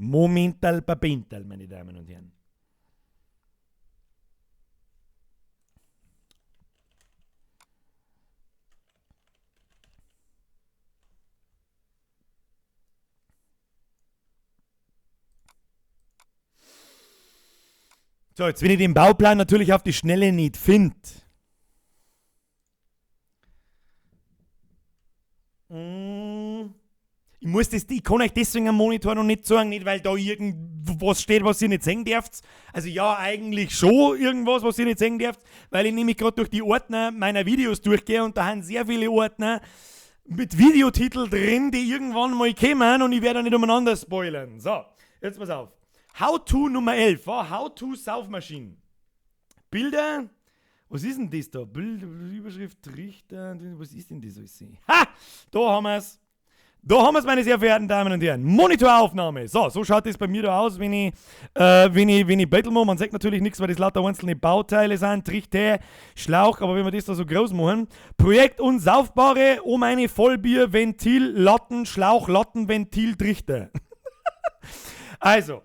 Momental papental, meine Damen und Herren. So, jetzt wenn ich den Bauplan natürlich auf die Schnelle nicht find. Ich muss das, ich kann euch deswegen am Monitor noch nicht sagen, nicht weil da irgendwas steht, was ihr nicht sehen dürft. Also ja, eigentlich schon irgendwas, was ihr nicht sehen dürft, weil ich nämlich grad durch die Ordner meiner Videos durchgehe und da haben sehr viele Ordner mit Videotitel drin, die irgendwann mal kommen und ich werde da nicht umeinander spoilern. So, jetzt pass auf. How to Nummer 11, wa? How to Saufmaschinen. Bilder, was ist denn das da? Bild, Überschrift, Trichter, was ist denn das alles? Ha! Da haben wir's. Da haben wir's, meine sehr verehrten Damen und Herren. Monitoraufnahme. So, so schaut das bei mir da aus, wenn ich bettel mache. Man sieht natürlich nichts, weil das lauter einzelne Bauteile sind. Trichter, Schlauch, aber wenn wir das da so groß machen. Projekt unsaufbare, um eine Vollbier, Ventil, Latten, Schlauch, Latten, Ventil, Trichter. Also,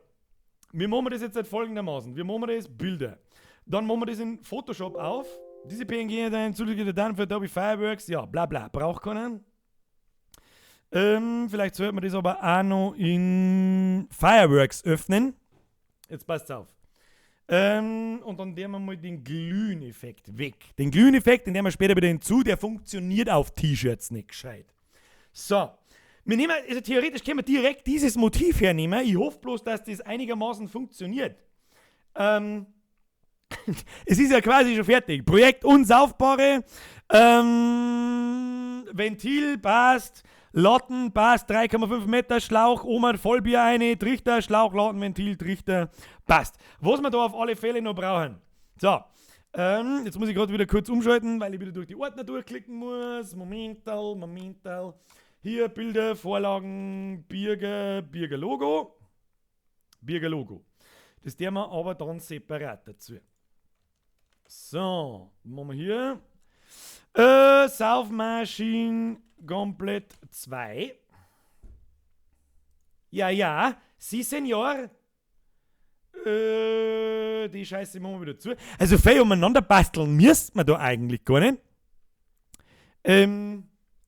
wir machen das jetzt halt folgendermaßen. Wir machen das Bilder. Dann machen wir das in Photoshop auf. Diese PNG dann zusätzliche Dateien für Adobe Fireworks. Ja, bla bla. Braucht keinen. Vielleicht sollte man das aber auch noch in Fireworks öffnen. Jetzt passt's auf. Und dann nehmen wir mal den Glühen-Effekt weg. Den Glühen-Effekt, den nehmen wir später wieder hinzu, der funktioniert auf T-Shirts nicht gescheit. So. Wir nehmen, also theoretisch können wir direkt dieses Motiv hernehmen. Ich hoffe bloß, dass das einigermaßen funktioniert. Es ist ja quasi schon fertig. Projekt unsaufbare. Ventil passt. Latten passt, 3,5 Meter Schlauch, Oma Vollbier eine, Trichter, Schlauch, Latten, Ventil, Trichter, passt. Was wir da auf alle Fälle noch brauchen. So, jetzt muss ich grad wieder kurz umschalten, weil ich wieder durch die Ordner durchklicken muss. Momental, Momental. Hier Bilder, Vorlagen, Birger, Birger Logo. Birger Logo. Das tun wir aber dann separat dazu. So, machen wir hier. Saufmaschine komplett 2. Ja, ja, Sie, Senor. Die Scheiße machen wir wieder zu. Also viel umeinander basteln müsste man da eigentlich gar nicht.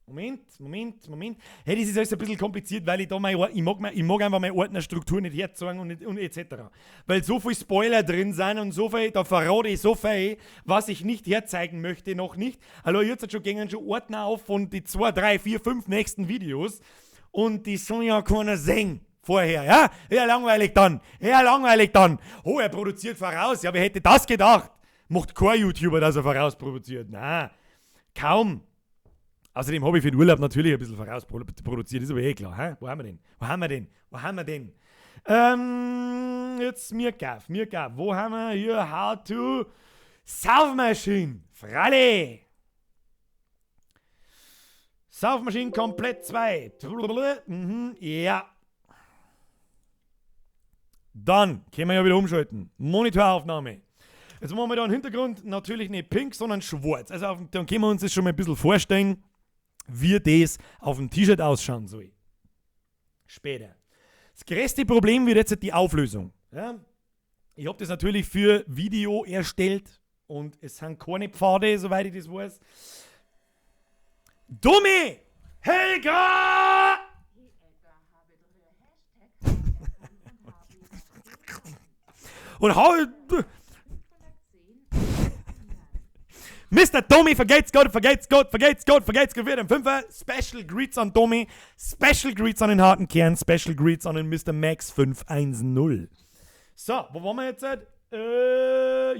Moment, Moment, Moment. Hey, das ist alles ein bisschen kompliziert, weil ich da mein Or-, ich mag mein, ich mag einfach meine Ordnerstruktur nicht herzeigen und, nicht, und et cetera. Weil so viel Spoiler drin sind und so viel, da verrate ich so viel, was ich nicht herzeigen möchte, noch nicht. Also jetzt hat schon gängen schon Ordner auf von die 2, 3, 4, 5 nächsten Videos und die soll ja keiner sehen. Vorher, ja? Ja, langweilig dann. Ja, langweilig dann. Oh, er produziert voraus. Ja, wer hätte das gedacht? Macht kein YouTuber, dass er voraus produziert. Na, kaum. Außerdem habe ich für den Urlaub natürlich ein bisschen voraus produziert. Ist aber eh klar. Hä? Wo haben wir den? Wo haben wir den? Wo haben wir den? Jetzt mir gaff, mir gaff. Wo haben wir hier How to Saufmaschine? Fralle! Saufmaschine komplett 2. Ja. Dann können wir ja wieder umschalten. Monitoraufnahme. Jetzt machen wir da einen Hintergrund natürlich nicht pink, sondern schwarz. Also auf, dann können wir uns das schon mal ein bisschen vorstellen, wie das auf dem T-Shirt ausschauen soll. Später. Das größte Problem wird jetzt die Auflösung. Ja? Ich hab das natürlich für Video erstellt und es sind keine Pfade, soweit ich das weiß. Dumme! Helga! Und hau. Mister Tommy, vergelt's Gott, vergelt's Gott, vergelt's Gott, vergelt's Gott für den Fünfer. Special Greets an Tommy, Special Greets an den harten Kern, Special Greets an den Mister Max 510. So, wo waren wir jetzt?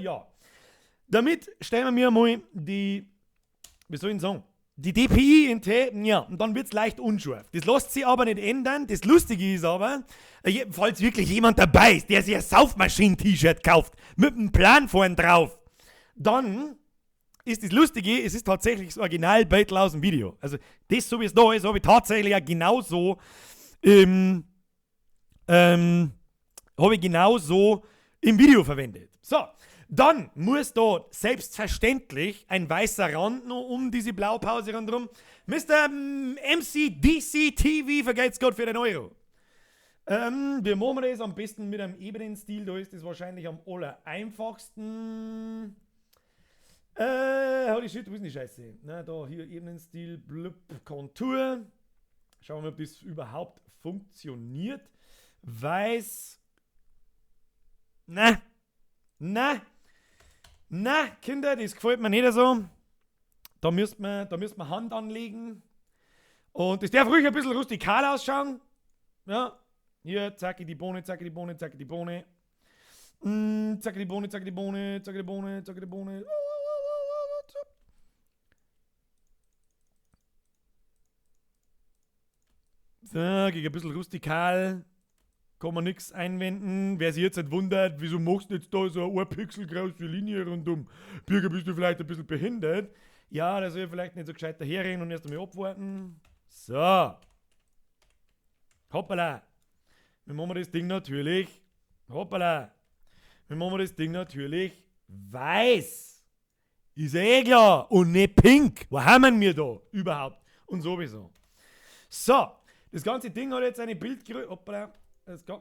Ja. Damit stellen wir mir mal die, wie soll ich denn sagen, die DPI in T, ja, und dann wird's leicht unscharf. Das lässt sich aber nicht ändern. Das Lustige ist aber, falls wirklich jemand dabei ist, der sich ein Saufmaschinen-T-Shirt kauft, mit einem Plan vorn drauf, dann ist das Lustige, es ist tatsächlich das Originalbild aus dem Video. Also das, so wie es da ist, habe ich tatsächlich auch genauso habe ich genauso im Video verwendet. So, dann muss da selbstverständlich ein weißer Rand noch um diese Blaupause rundherum. Mister MCDC TV, vergelt's Gott für den Euro. Wir machen das am besten mit einem ebenen Stil, da ist das wahrscheinlich am aller einfachsten. Holy shit, wo ist denn die Scheiße? Na, da hier ebenen Stil, blub, Kontur. Schauen wir mal, ob das überhaupt funktioniert. Weiß. Na, na, na, Kinder, das gefällt mir nicht so. Da müsst man Hand anlegen. Und das darf ruhig ein bisschen rustikal ausschauen. Ja, hier, zacki die Bohne, zacki die Bohne, zacki die Bohne. Zacki die Bohne, zacki die Bohne, zacki die Bohne, zacki die Bohne. So, gegen ein bisschen rustikal. Kann man nix einwenden. Wer sich jetzt nicht wundert, wieso machst du jetzt da so eine 1 Pixel große Linie rundum? Birger, bist du vielleicht ein bisschen behindert? Ja, da soll ich vielleicht nicht so gescheit daherreden und erst einmal abwarten. So. Hoppala. Wir machen das Ding natürlich. Hoppala. Wir machen das Ding natürlich weiß. Ist ja eh klar. Und nicht pink. Wo haben wir da überhaupt? Und sowieso. So. Das ganze Ding hat jetzt eine Bildgröße. Hoppala. Das geht.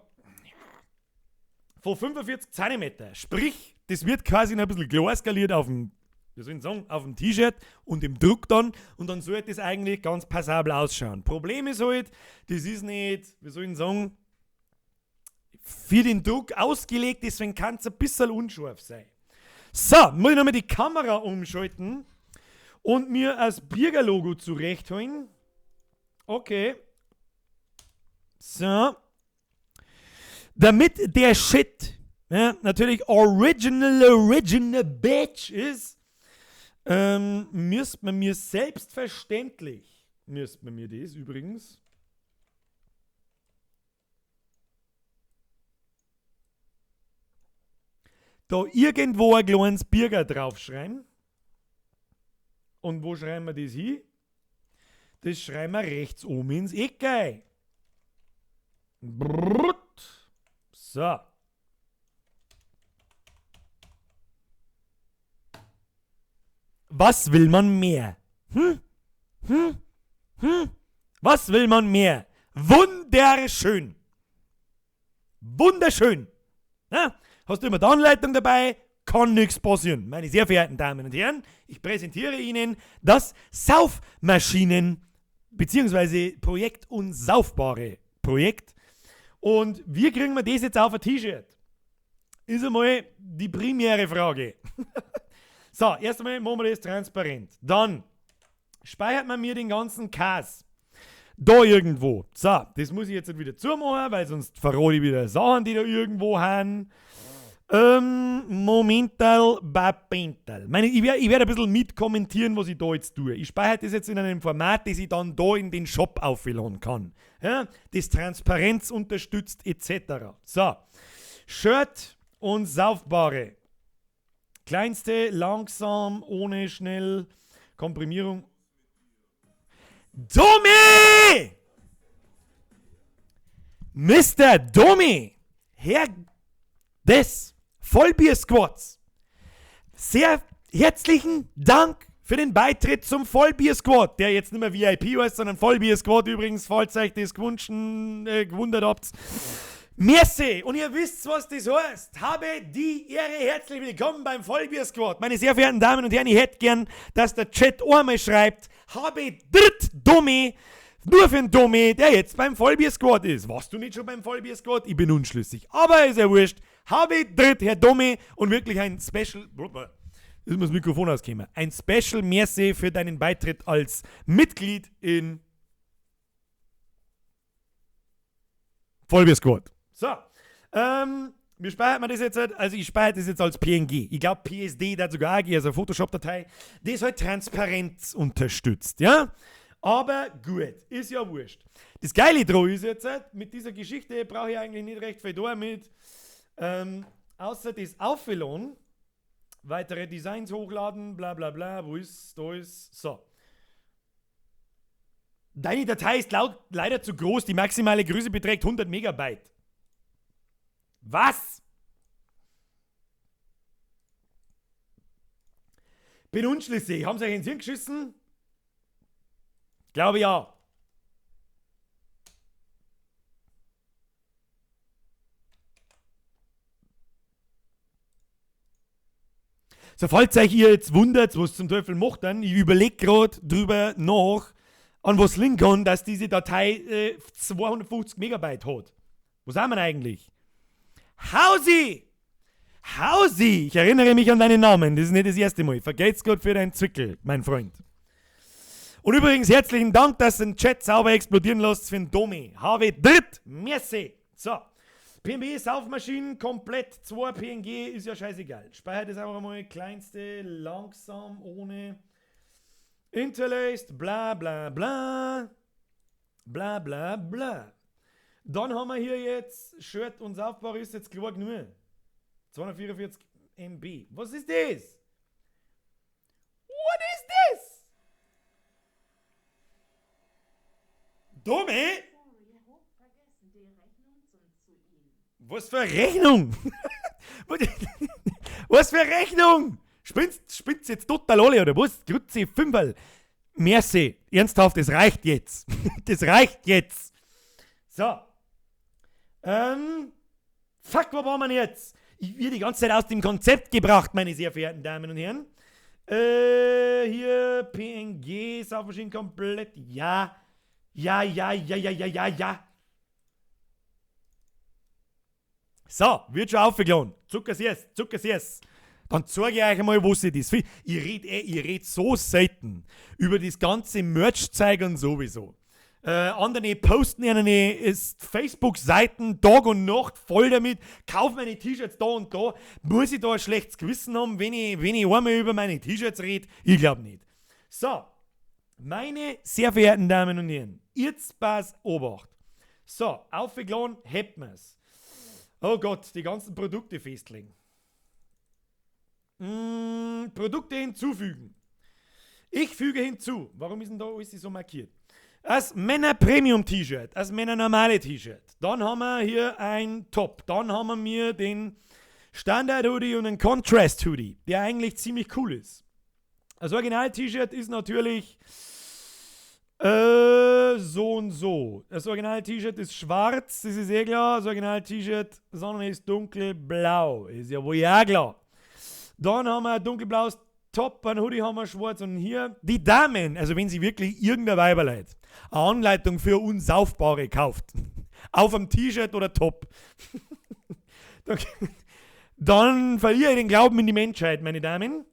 Von 45 Zentimeter. Sprich, das wird quasi noch ein bisschen klar skaliert auf dem, wie soll ich sagen, auf dem T-Shirt und im Druck dann. Und dann sollte das eigentlich ganz passabel ausschauen. Problem ist halt, das ist nicht, wie soll ich sagen, für den Druck ausgelegt, deswegen kann es ein bisschen unscharf sein. So, muss ich nochmal die Kamera umschalten und mir als Birger-Logo zurechtholen. Okay. So. Damit der Shit, ja, natürlich original Bitch ist, müsste man mir selbstverständlich, müsste man mir das übrigens, da irgendwo ein kleines Birger draufschreiben. Und wo schreiben wir das hin? Das schreiben wir rechts oben ins Ecke. Brrrt. So. Was will man mehr? Hm? Hm? Hm? Was will man mehr? Wunderschön. Wunderschön. Na? Hast du immer die Anleitung dabei? Kann nichts passieren. Meine sehr verehrten Damen und Herren, ich präsentiere Ihnen das Saufmaschinen- bzw. Projekt Unsaufbare Projekt. Und wie kriegen wir das jetzt auf ein T-Shirt? Ist einmal die primäre Frage. So, erst einmal machen wir das transparent. Dann speichert man mir den ganzen Käse. Da irgendwo. So, das muss ich jetzt wieder zumachen, weil sonst verrate ich wieder Sachen, die da irgendwo haben. Momental Bapental. Meine, ich werd ein bisschen mitkommentieren, was ich da jetzt tue. Ich speichere das jetzt in einem Format, das ich dann da in den Shop aufladen kann. Ja, das Transparenz unterstützt, et cetera. So, Shirt und Saufbare. Kleinste, langsam, ohne, schnell, Komprimierung. Domi! Mister Domi! Herr des Vollbier-Squads. Sehr herzlichen Dank für den Beitritt zum Vollbier-Squad, der jetzt nicht mehr VIP heißt, sondern Vollbier-Squad übrigens, falls euch das gewundert habt. Merci! Und ihr wisst, was das heißt. Habe die Ehre, herzlich willkommen beim Vollbier-Squad. Meine sehr verehrten Damen und Herren, ich hätte gern, dass der Chat einmal schreibt, habe dritt Domi, nur für den Domi, der jetzt beim Vollbier-Squad ist. Warst du nicht schon beim Vollbier-Squad? Ich bin unschlüssig. Aber ist ja wurscht. Habe dritt, Herr Domi, und wirklich ein Special... Ist mir das Mikrofon ausgekommen. Ein Special Merci für deinen Beitritt als Mitglied in Vollbier-Squad. So, wie speichert man das jetzt? Also ich speichere das jetzt als PNG. Ich glaub, PSD da sogar auch, also Photoshop-Datei, die ist halt Transparenz unterstützt, ja? Aber gut, ist ja wurscht. Das Geile dran ist jetzt, mit dieser Geschichte brauche ich eigentlich nicht recht viel da mit, außer das Aufwählen, weitere Designs hochladen, bla bla bla, wo ist, da ist, so. Deine Datei ist leider zu groß, die maximale Größe beträgt 100 Megabyte. Was? Bin unschlüssig. Haben sie euch ins Hirn geschissen? Glaube ja. So, falls euch ihr jetzt wundert, was zum Teufel macht dann, ich überleg grad drüber nach, an was liegen kann, dass diese Datei 250 Megabyte hat. Wo sind wir denn eigentlich? Hausi! Hausi! Ich erinnere mich an deinen Namen, das ist nicht das erste Mal. Vergelt's Gott für deinen Zwickel, mein Freund. Und übrigens herzlichen Dank, dass du den Chat sauber explodieren lässt für den Domi. HW Dritt, merci. So, PNB Saufmaschinen komplett, 2 PNG ist ja scheißegal. Speichert das einfach mal, kleinste, langsam, ohne Interlaced, bla bla bla, bla bla bla. Dann haben wir hier jetzt Shirt und Saufbar ist jetzt klar genug. 244 MB. Was ist das? What is this? Dumme? Was für Rechnung? Was für Rechnung? Spinnst jetzt total alle, oder was? Grüezi, Fünferl. Merci. Ernsthaft, das reicht jetzt. Das reicht jetzt. So. Fuck, wo waren wir denn jetzt? Ich werde die ganze Zeit aus dem Konzept gebracht, meine sehr verehrten Damen und Herren. Hier, PNG, Saufmaschinen komplett. Ja. Ja, ja, ja, ja, ja, ja, ja. So, wird schon aufgeladen. Zuckersüß, zuckersüß. Dann zeige ich euch einmal, wo sie das finden. Ich red so selten über das ganze Merch-Zeug und sowieso. Andere posten ihre Facebook-Seiten Tag und Nacht voll damit, kaufen meine T-Shirts da und da. Muss ich da ein schlechtes Gewissen haben, wenn ich einmal über meine T-Shirts red? Ich glaub nicht. So, meine sehr verehrten Damen und Herren, jetzt pass Obacht. So, aufgeladen, hätten wir's. Oh Gott, die ganzen Produkte festlegen. Produkte hinzufügen. Ich füge hinzu. Warum ist denn da alles so markiert? Das Männer Premium T-Shirt, das Männer normale T-Shirt. Dann haben wir hier ein Top. Dann haben wir mir den Standard Hoodie und den Contrast Hoodie, der eigentlich ziemlich cool ist. Das Original T-Shirt ist natürlich So und so. Das Original-T-Shirt ist schwarz, das ist eh klar. Das Original-T-Shirt, Sonne ist dunkelblau. Ist ja wohl ja klar. Dann haben wir ein dunkelblaues Top, ein Hoodie haben wir schwarz und hier die Damen, also wenn sie wirklich irgendein Weiberleid eine Anleitung für Unsaufbare kauft, auf einem T-Shirt oder Top, dann verliere ich den Glauben in die Menschheit, meine Damen.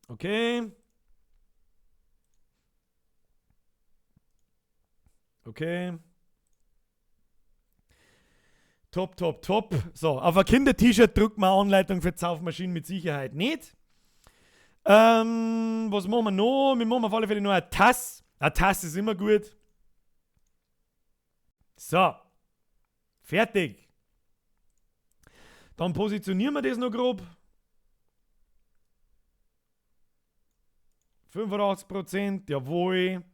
Okay. Okay. Top, top, top. So, auf ein Kinder-T-Shirt druckt man Anleitung für Saufmaschinen mit Sicherheit nicht. Was machen wir noch? Wir machen auf alle Fälle noch eine Tasse. Eine Tasse ist immer gut. So. Fertig. Dann positionieren wir das noch grob. 85%, jawohl.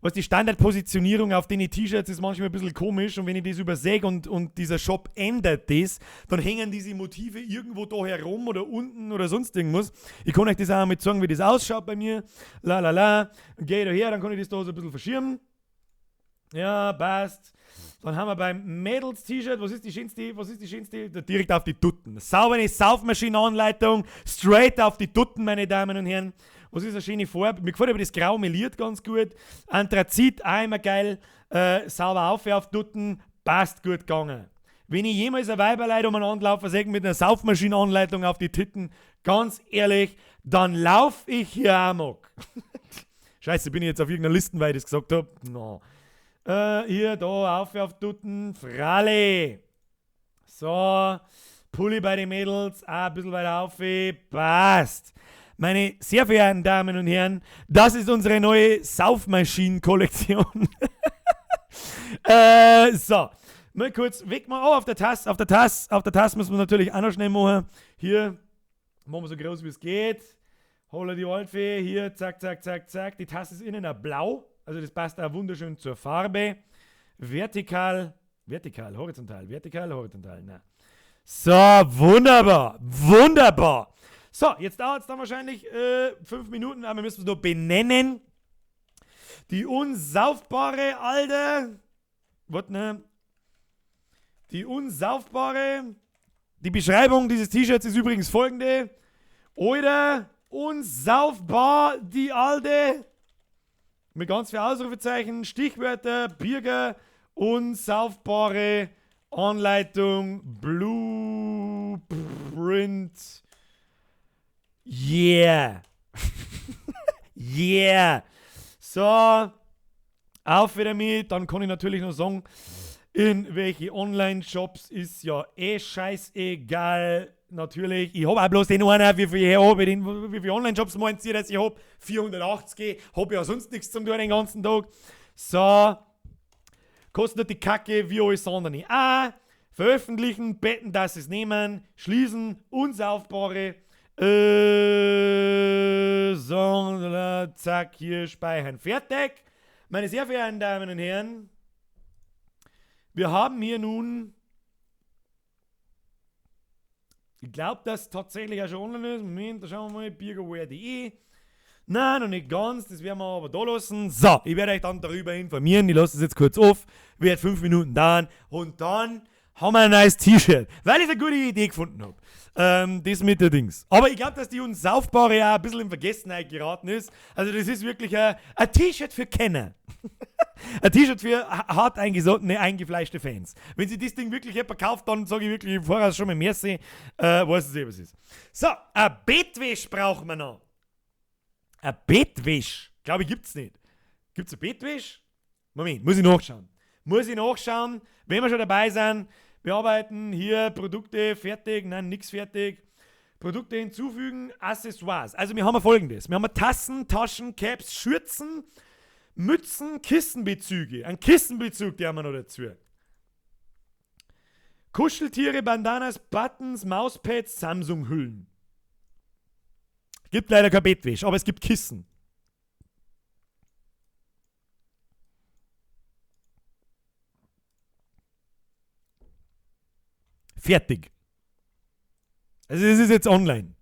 Was die Standardpositionierung auf den T-Shirts ist manchmal ein bisschen komisch und wenn ich das übersäge und dieser Shop ändert das, dann hängen diese Motive irgendwo da herum oder unten oder sonst irgendwas. Ich kann euch das auch mal zeigen, wie das ausschaut bei mir. La la la. Geh ich da her, dann kann ich das da so ein bisschen verschieben. Ja, passt. Dann haben wir beim Mädels-T-Shirt, was ist die schönste, was ist die schönste? Da direkt auf die Tutten. Saubere Saufmaschinenanleitung, straight auf die Tutten, meine Damen und Herren. Was ist eine schöne Farbe? Mir gefällt aber das Grau meliert ganz gut. Anthrazit, auch immer geil. Sauber auf Tutten, passt gut gegangen. Wenn ich jemals ein Weiberleid umeinander laufe, sag mit einer Saufmaschinenanleitung auf die Titten, ganz ehrlich, dann lauf ich hier amok. Scheiße, bin ich jetzt auf irgendeiner Liste, weil ich das gesagt hab? No. Hier, da, auf Tutten, Fralle. So, Pulli bei den Mädels, auch ein bisschen weiter auf, passt. Meine sehr verehrten Damen und Herren, das ist unsere neue Saufmaschinen-Kollektion. So, mal kurz weg mal. Oh, auf der Tasse müssen wir natürlich auch noch schnell machen. Hier, machen wir so groß wie es geht. Holen die Waldfee, hier, zack, zack, zack, zack. Die Tasse ist innen auch blau, also das passt auch wunderschön zur Farbe. Vertikal, vertikal, horizontal, vertikal, horizontal, na. So, wunderbar, wunderbar. So, jetzt dauert es dann wahrscheinlich 5 Minuten, aber wir müssen es nur benennen. Die unsaufbare Alte. Warte, ne? Die unsaufbare. Die Beschreibung dieses T-Shirts ist übrigens folgende. Oder unsaufbar die Alte. Mit ganz vielen Ausrufezeichen, Stichwörter, Birger, unsaufbare Anleitung, Blueprint. Yeah. Yeah. So, auf wieder mit. Dann kann ich natürlich noch sagen, in welche Online-Shops ist ja eh scheißegal. Natürlich, ich hab auch bloß den einen, wie viel ich hab, wie viele Online-Shops meint ihr, dass ich hab? 480, hab ja sonst nichts zum tun den ganzen Tag. So, kostet die Kacke wie alles andere auch. Veröffentlichen, betten, dass es nehmen, schließen, unsaufbare. So, zack, hier speichern. Fertig. Meine sehr verehrten Damen und Herren, wir haben hier nun, ich glaube, dass tatsächlich auch schon online ist. Moment, da schauen wir mal, birgerwear.de. Nein, noch nicht ganz, das werden wir aber da lassen. So, ich werde euch dann darüber informieren. Ich lasse es jetzt kurz auf, wird 5 Minuten dauern und dann haben wir ein neues T-Shirt, weil ich eine gute Idee gefunden habe. Das mit der Dings. Aber ich glaube, dass die Unsaufbare ja ein bisschen in Vergessenheit geraten ist. Also das ist wirklich ein T-Shirt für Kenner. Ein T-Shirt für hart eingesottene, eingefleischte Fans. Wenn sie das Ding wirklich jemand kauft, dann sage ich wirklich im Voraus schon mal merci. Weiß es eh, was ist. So, ein Bettwäsch brauchen wir noch. Ein Bettwäsch? Glaube ich, gibt's nicht. Gibt's ein Bettwäsch? Moment, muss ich nachschauen. Muss ich nachschauen, wenn wir schon dabei sind. Bearbeiten, hier Produkte fertig, nein, nix fertig. Produkte hinzufügen, Accessoires. Also wir haben Folgendes. Wir haben Tassen, Taschen, Caps, Schürzen, Mützen, Kissenbezüge. Ein Kissenbezug, der haben wir noch dazu. Kuscheltiere, Bandanas, Buttons, Mauspads, Samsung-Hüllen. Gibt leider kein Bettwäsche, aber es gibt Kissen. Fertig. Also es ist jetzt online.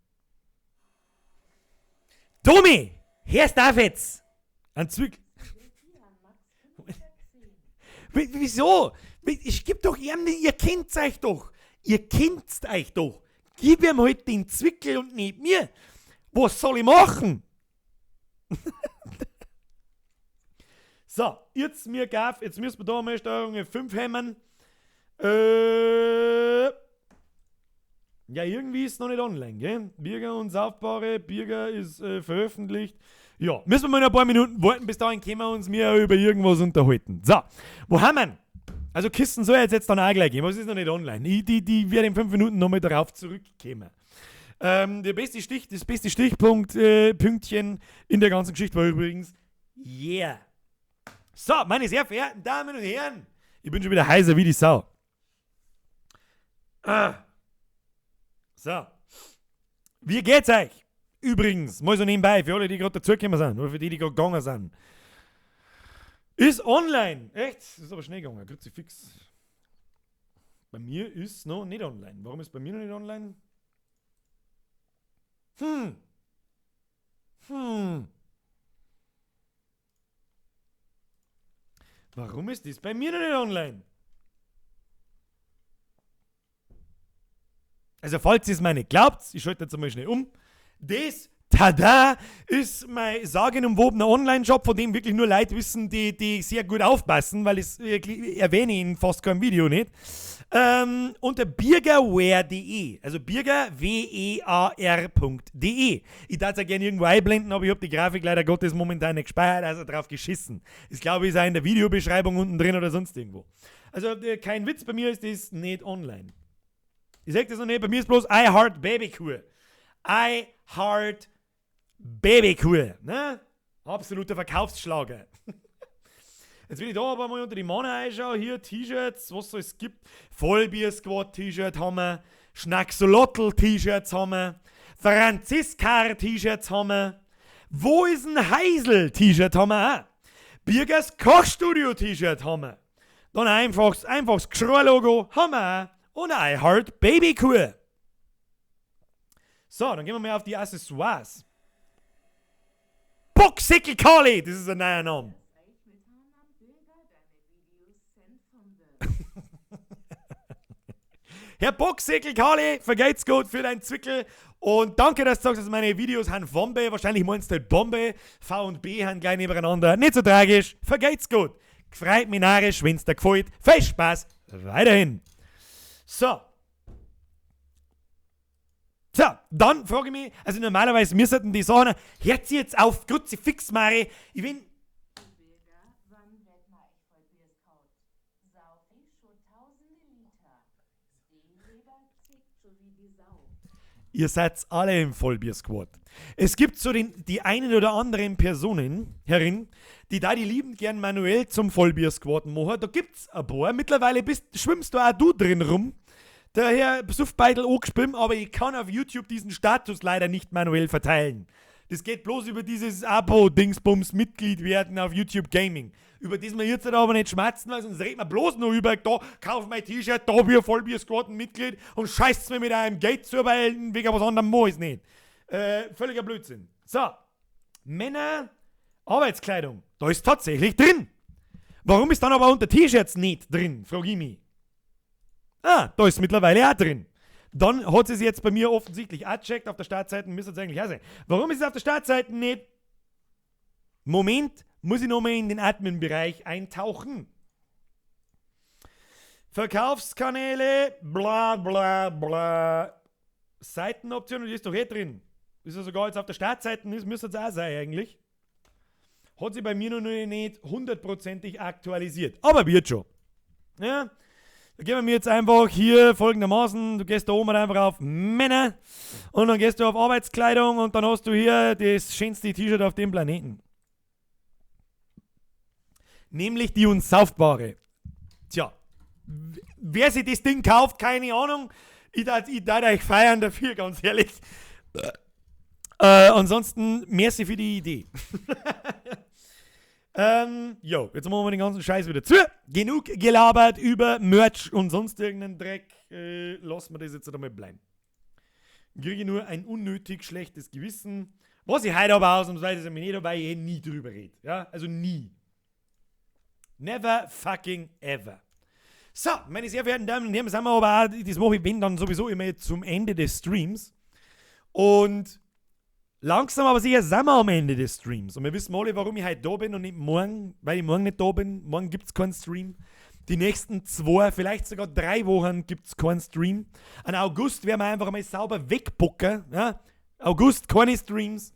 Tommy, hörst auf jetzt! Ein Zwick. Wieso? Ich geb doch ihm, ihr kennt euch doch. Ihr kennt euch doch. Gib ihm halt den Zwickel und nicht mir. Was soll ich machen? So, jetzt mir gaff, jetzt müssen wir da mal Steuerung F5 hämmern. Ja, irgendwie ist es noch nicht online, gell? Birger und Saufbare, Birger ist veröffentlicht. Ja, müssen wir mal noch ein paar Minuten warten, bis dahin können wir uns mehr über irgendwas unterhalten. So, wo haben wir? Also Kisten soll jetzt dann auch gleich gehen, aber es ist noch nicht online. Die werde in 5 Minuten nochmal darauf zurückkommen. Der beste Stich, das beste Stichpunkt, Pünktchen in der ganzen Geschichte war übrigens, yeah. So, meine sehr verehrten Damen und Herren, ich bin schon wieder heiser wie die Sau. Ah. So. Wie geht's euch? Übrigens, mal so nebenbei, für alle, die gerade dazugekommen sind, oder für die, die gerade gegangen sind. Ist online. Echt? Ist aber schnell gegangen. Kruzifix. Bei mir ist noch nicht online. Warum ist bei mir noch nicht online? Warum ist das bei mir noch nicht online? Also, falls ihr es mir nicht glaubt, ich schalte jetzt einmal schnell um. Das, tada, ist mein sagenumwobener Online-Shop, von dem wirklich nur Leute wissen, die sehr gut aufpassen, weil ich erwähne ihn fast kein Video nicht. Unter birgerwear.de, also birger, W E A R Punkt D E. Ich darf es ja gerne irgendwo einblenden, aber ich hab die Grafik leider Gottes momentan nicht gespeichert, also drauf geschissen. Ich glaube, ist auch in der Videobeschreibung unten drin oder sonst irgendwo. Also kein Witz, bei mir ist das nicht online. Ich sag das noch nicht, bei mir ist bloß I Heart Babykur. I Heart Babykur, ne? Absoluter Verkaufsschlager. Jetzt will ich da aber mal unter die Männer einschauen. Hier T-Shirts, was es alles gibt. Vollbier-Squad-T-Shirt haben wir. Schnacksolotl-T-Shirts haben wir. Franziskar-T-Shirts haben wir. Wo ist ein Heisel-T-Shirt haben wir auch. Birgers Kochstudio-T-Shirt haben wir. Dann einfaches Geschrei-Logo haben wir auch. Und I Heart Babykur. So, dann gehen wir mal auf die Accessoires. Boxickel Kali, das ist ein neuer Name. Herr Boxickel Kali, vergeht's gut für deinen Zwickel. Und danke, dass du sagst, dass meine Videos haben Bombe. Wahrscheinlich meinst du halt Bombe. V und B haben gleich nebeneinander. Nicht so tragisch. Vergeht's gut. Gefreut mich narrisch, wenn's dir gefällt. Viel Spaß weiterhin. So. So, dann frage ich mich, also normalerweise müssten die Sachen, hört sie jetzt auf, Kruzifix, Mari, ich bin... Ihr seid alle im Vollbier-Squad. Es gibt so die einen oder anderen Personen herin, die da die liebend gern manuell zum Vollbier-Squad machen. Da gibt's ein paar. Mittlerweile schwimmst du auch du drin rum. Der Herr Suffbeidel angeschwimmt, aber ich kann auf YouTube diesen Status leider nicht manuell verteilen. Das geht bloß über dieses Abo-Dingsbums Mitglied werden auf YouTube Gaming. Über das wir jetzt aber nicht schmerzen, weil sonst reden wir bloß nur über, da kauf mein T-Shirt, da wir Vollbier-Squad ein Mitglied und scheißt mir mit einem Geld zu, weil wegen was anderem mach ich's nicht. Völliger Blödsinn. So, Männer, Arbeitskleidung, da ist tatsächlich drin. Warum ist dann aber unter T-Shirts nicht drin, frag ich mich. Ah, da ist mittlerweile auch drin. Dann hat sie es jetzt bei mir offensichtlich auch gecheckt. Auf der Startseite müsste es eigentlich auch sein. Warum ist es auf der Startseite nicht? Moment, muss ich nochmal in den Admin-Bereich eintauchen. Verkaufskanäle, bla bla bla. Seitenoptionen, die ist doch eh drin. Ist ja sogar jetzt auf der Startseite, müsste es auch sein eigentlich. Hat sie bei mir noch nicht hundertprozentig aktualisiert. Aber wird schon. Ja. Da gehen wir jetzt einfach hier folgendermaßen, du gehst da oben einfach auf Männer und dann gehst du auf Arbeitskleidung und dann hast du hier das schönste T-Shirt auf dem Planeten. Nämlich die Unsaufbare. Tja, wer sich das Ding kauft, keine Ahnung. Ich darf euch feiern dafür, ganz ehrlich. Ansonsten, merci für die Idee. Jo, jetzt machen wir den ganzen Scheiß wieder zu. Genug gelabert über Merch und sonst irgendeinen Dreck. Lassen wir das jetzt einmal bleiben. Ich kriege nur ein unnötig schlechtes Gewissen. Was ich heute aber ausnahmsweise nicht habe, weil ich eh nie drüber rede. Ja, also nie. Never fucking ever. So, meine sehr verehrten Damen und Herren, sind wir aber auch, das mache ich, wenn dann sowieso immer zum Ende des Streams. Und langsam aber sicher sind wir am Ende des Streams. Und wir wissen alle, warum ich heute da bin und nicht morgen, weil ich morgen nicht da bin. Morgen gibt es keinen Stream. Die nächsten 2, vielleicht sogar 3 Wochen gibt es keinen Stream. An August werden wir einfach mal sauber wegbucken. Ja? August, keine Streams.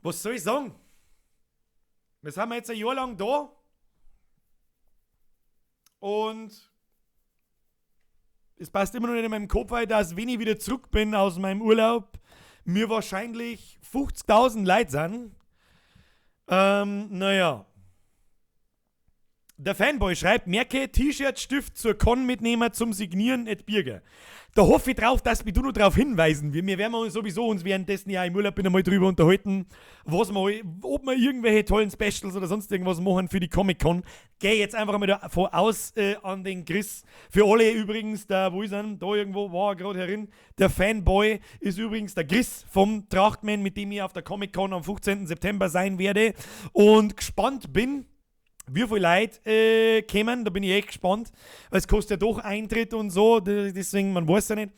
Was soll ich sagen? Wir sind jetzt ein Jahr lang da. Und es passt immer noch nicht in meinem Kopf, weil dass, wenn ich wieder zurück bin aus meinem Urlaub, mir wahrscheinlich 50.000 Leute sind. Naja. Der Fanboy schreibt, merke, T-Shirt, Stift zur Con mitnehmen zum Signieren et Birger. Da hoffe ich drauf, dass mich du noch drauf hinweisen wir. Wir werden uns sowieso uns währenddessen ja im Urlaub bin einmal drüber unterhalten, was wir, ob wir irgendwelche tollen Specials oder sonst irgendwas machen für die Comic-Con. Geh jetzt einfach mal davon aus an den Chris. Für alle übrigens, da, wo ist er? Da irgendwo war er gerade herin. Der Fanboy ist übrigens der Chris vom Trachtman, mit dem ich auf der Comic-Con am 15. September sein werde. Und gespannt bin, wie viele Leute kommen, da bin ich echt gespannt, weil es kostet ja doch Eintritt und so, deswegen, man weiß ja nicht.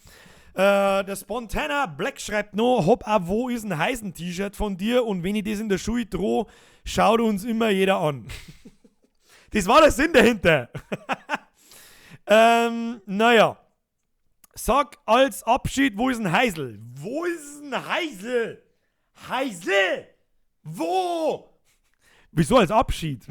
Der Spontana Black schreibt noch, hab auch wo ist ein heißen T-Shirt von dir und wenn ich das in der Schule droh, schaut uns immer jeder an. Das war der Sinn dahinter. Naja. Sag als Abschied, wo ist ein Heisel? Wo ist ein Heisel? Heisel? Wo? Wieso als Abschied?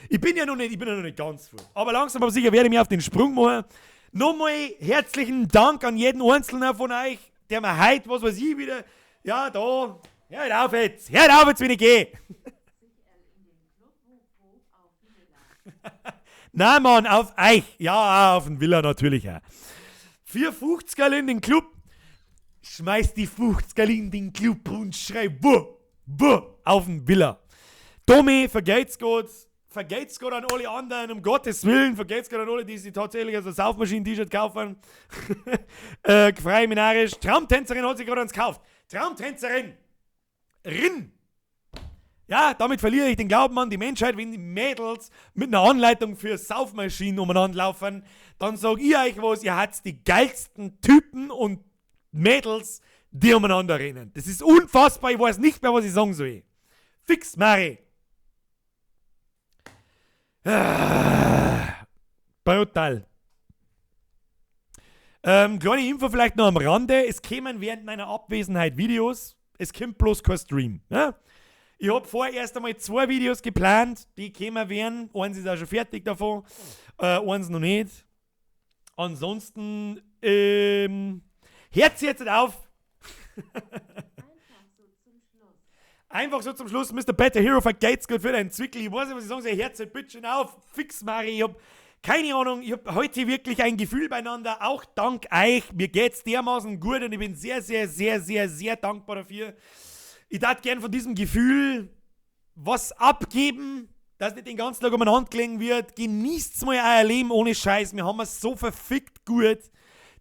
Ich bin ja noch nicht, ganz voll. Aber langsam aber sicher werde ich mich auf den Sprung machen. Nochmal herzlichen Dank an jeden Einzelnen von euch, der mir heute, was weiß ich, wieder, ja, da, hört auf jetzt, wenn ich gehe. Nein, Mann, auf euch. Ja, auf den Villa natürlich auch. 4,50 in den Club. Schmeiß die 50 in den Club und schrei, buh, buh, auf den Villa. Tommy, vergelt's Gott an alle anderen, um Gottes Willen, vergelt's Gott an alle, die sich tatsächlich also ein Saufmaschinen-T-Shirt kaufen. Frei mich narrisch. Traumtänzerin hat sich gerade eins gekauft. Traumtänzerin! Rin! Ja, damit verliere ich den Glauben an die Menschheit, wenn die Mädels mit einer Anleitung für Saufmaschinen umeinander laufen, dann sag ich euch was, ihr habt die geilsten Typen und Mädels, die umeinander rennen. Das ist unfassbar, ich weiß nicht mehr, was ich sagen soll. Fix, Mari! Brutal. Kleine Info vielleicht noch am Rande. Es kämen während meiner Abwesenheit Videos. Es kommt bloß kein Stream. Ne? Ich hab vorerst einmal 2 Videos geplant, die kämen werden. Eins ist auch schon fertig davon, eins noch nicht. Ansonsten, hört jetzt auf. Einfach so zum Schluss, Mr. Better Hero vergeht's gut für deinen Zwickel. Ich weiß nicht, was ich sagen soll. Herz, bitte auf. Fix, Mari. Ich hab keine Ahnung. Ich hab heute wirklich ein Gefühl beieinander. Auch dank euch. Mir geht's dermaßen gut und ich bin sehr, sehr, sehr, sehr, sehr dankbar dafür. Ich darf gern von diesem Gefühl was abgeben, dass nicht den ganzen Tag umeinander gelegen wird. Genießt's mal euer Leben ohne Scheiß. Wir haben es so verfickt gut.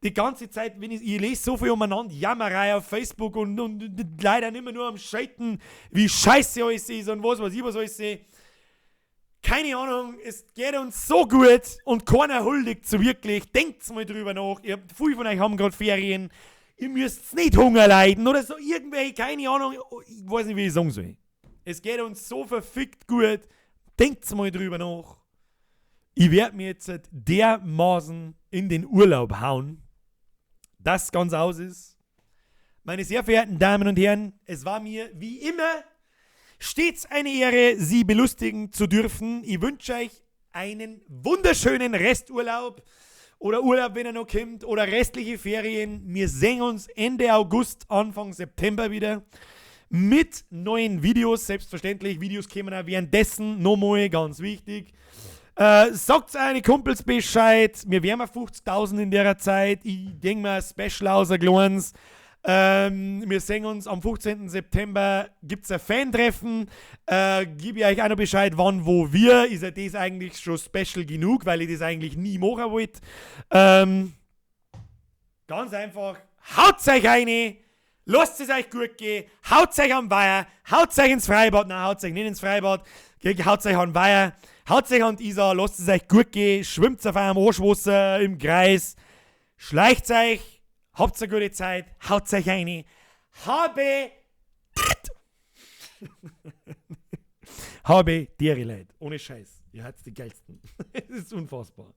Die ganze Zeit, wenn ich lese so viel umeinander, Jammerei auf Facebook und leider nicht mehr nur am Scheiten, wie scheiße alles ist und was weiß ich, was alles ist. Keine Ahnung, es geht uns so gut und keiner huldigt so wirklich. Denkt's mal drüber nach. Viele von euch haben gerade Ferien. Ihr müsst nicht Hunger leiden oder so irgendwelche, keine Ahnung. Ich weiß nicht, wie ich sagen soll. Es geht uns so verfickt gut. Denkt's mal drüber nach. Ich werde mir jetzt dermaßen in den Urlaub hauen, dass ganz aus ist. Meine sehr verehrten Damen und Herren, es war mir wie immer stets eine Ehre, Sie belustigen zu dürfen. Ich wünsche euch einen wunderschönen Resturlaub oder Urlaub, wenn er noch kommt, oder restliche Ferien. Wir sehen uns Ende August, Anfang September wieder mit neuen Videos. Selbstverständlich, Videos kommen auch währenddessen nochmal, ganz wichtig. Sagt euren Kumpels Bescheid. Wir wären 50.000 in der Zeit. Ich denke mal, Special außer Glorens. Wir sehen uns am 15. September. Gibt es ein Fan-Treffen. Gebe ich euch auch noch Bescheid, wann, wo, wir. Ist ja das eigentlich schon special genug, weil ich das eigentlich nie machen wollte. Ganz einfach. Haut euch eine. Lasst es euch gut gehen, haut euch am Weiher, haut euch ins Freibad, nein, haut euch nicht ins Freibad, haut euch an Weiher, haut euch an die Isar, lasst es euch gut gehen, schwimmt auf eurem Arschwasser im Kreis, schleicht euch, habt eine gute Zeit, haut euch rein, habe habe Dere Leute, ohne Scheiß, ihr seid die geilsten. Es ist unfassbar.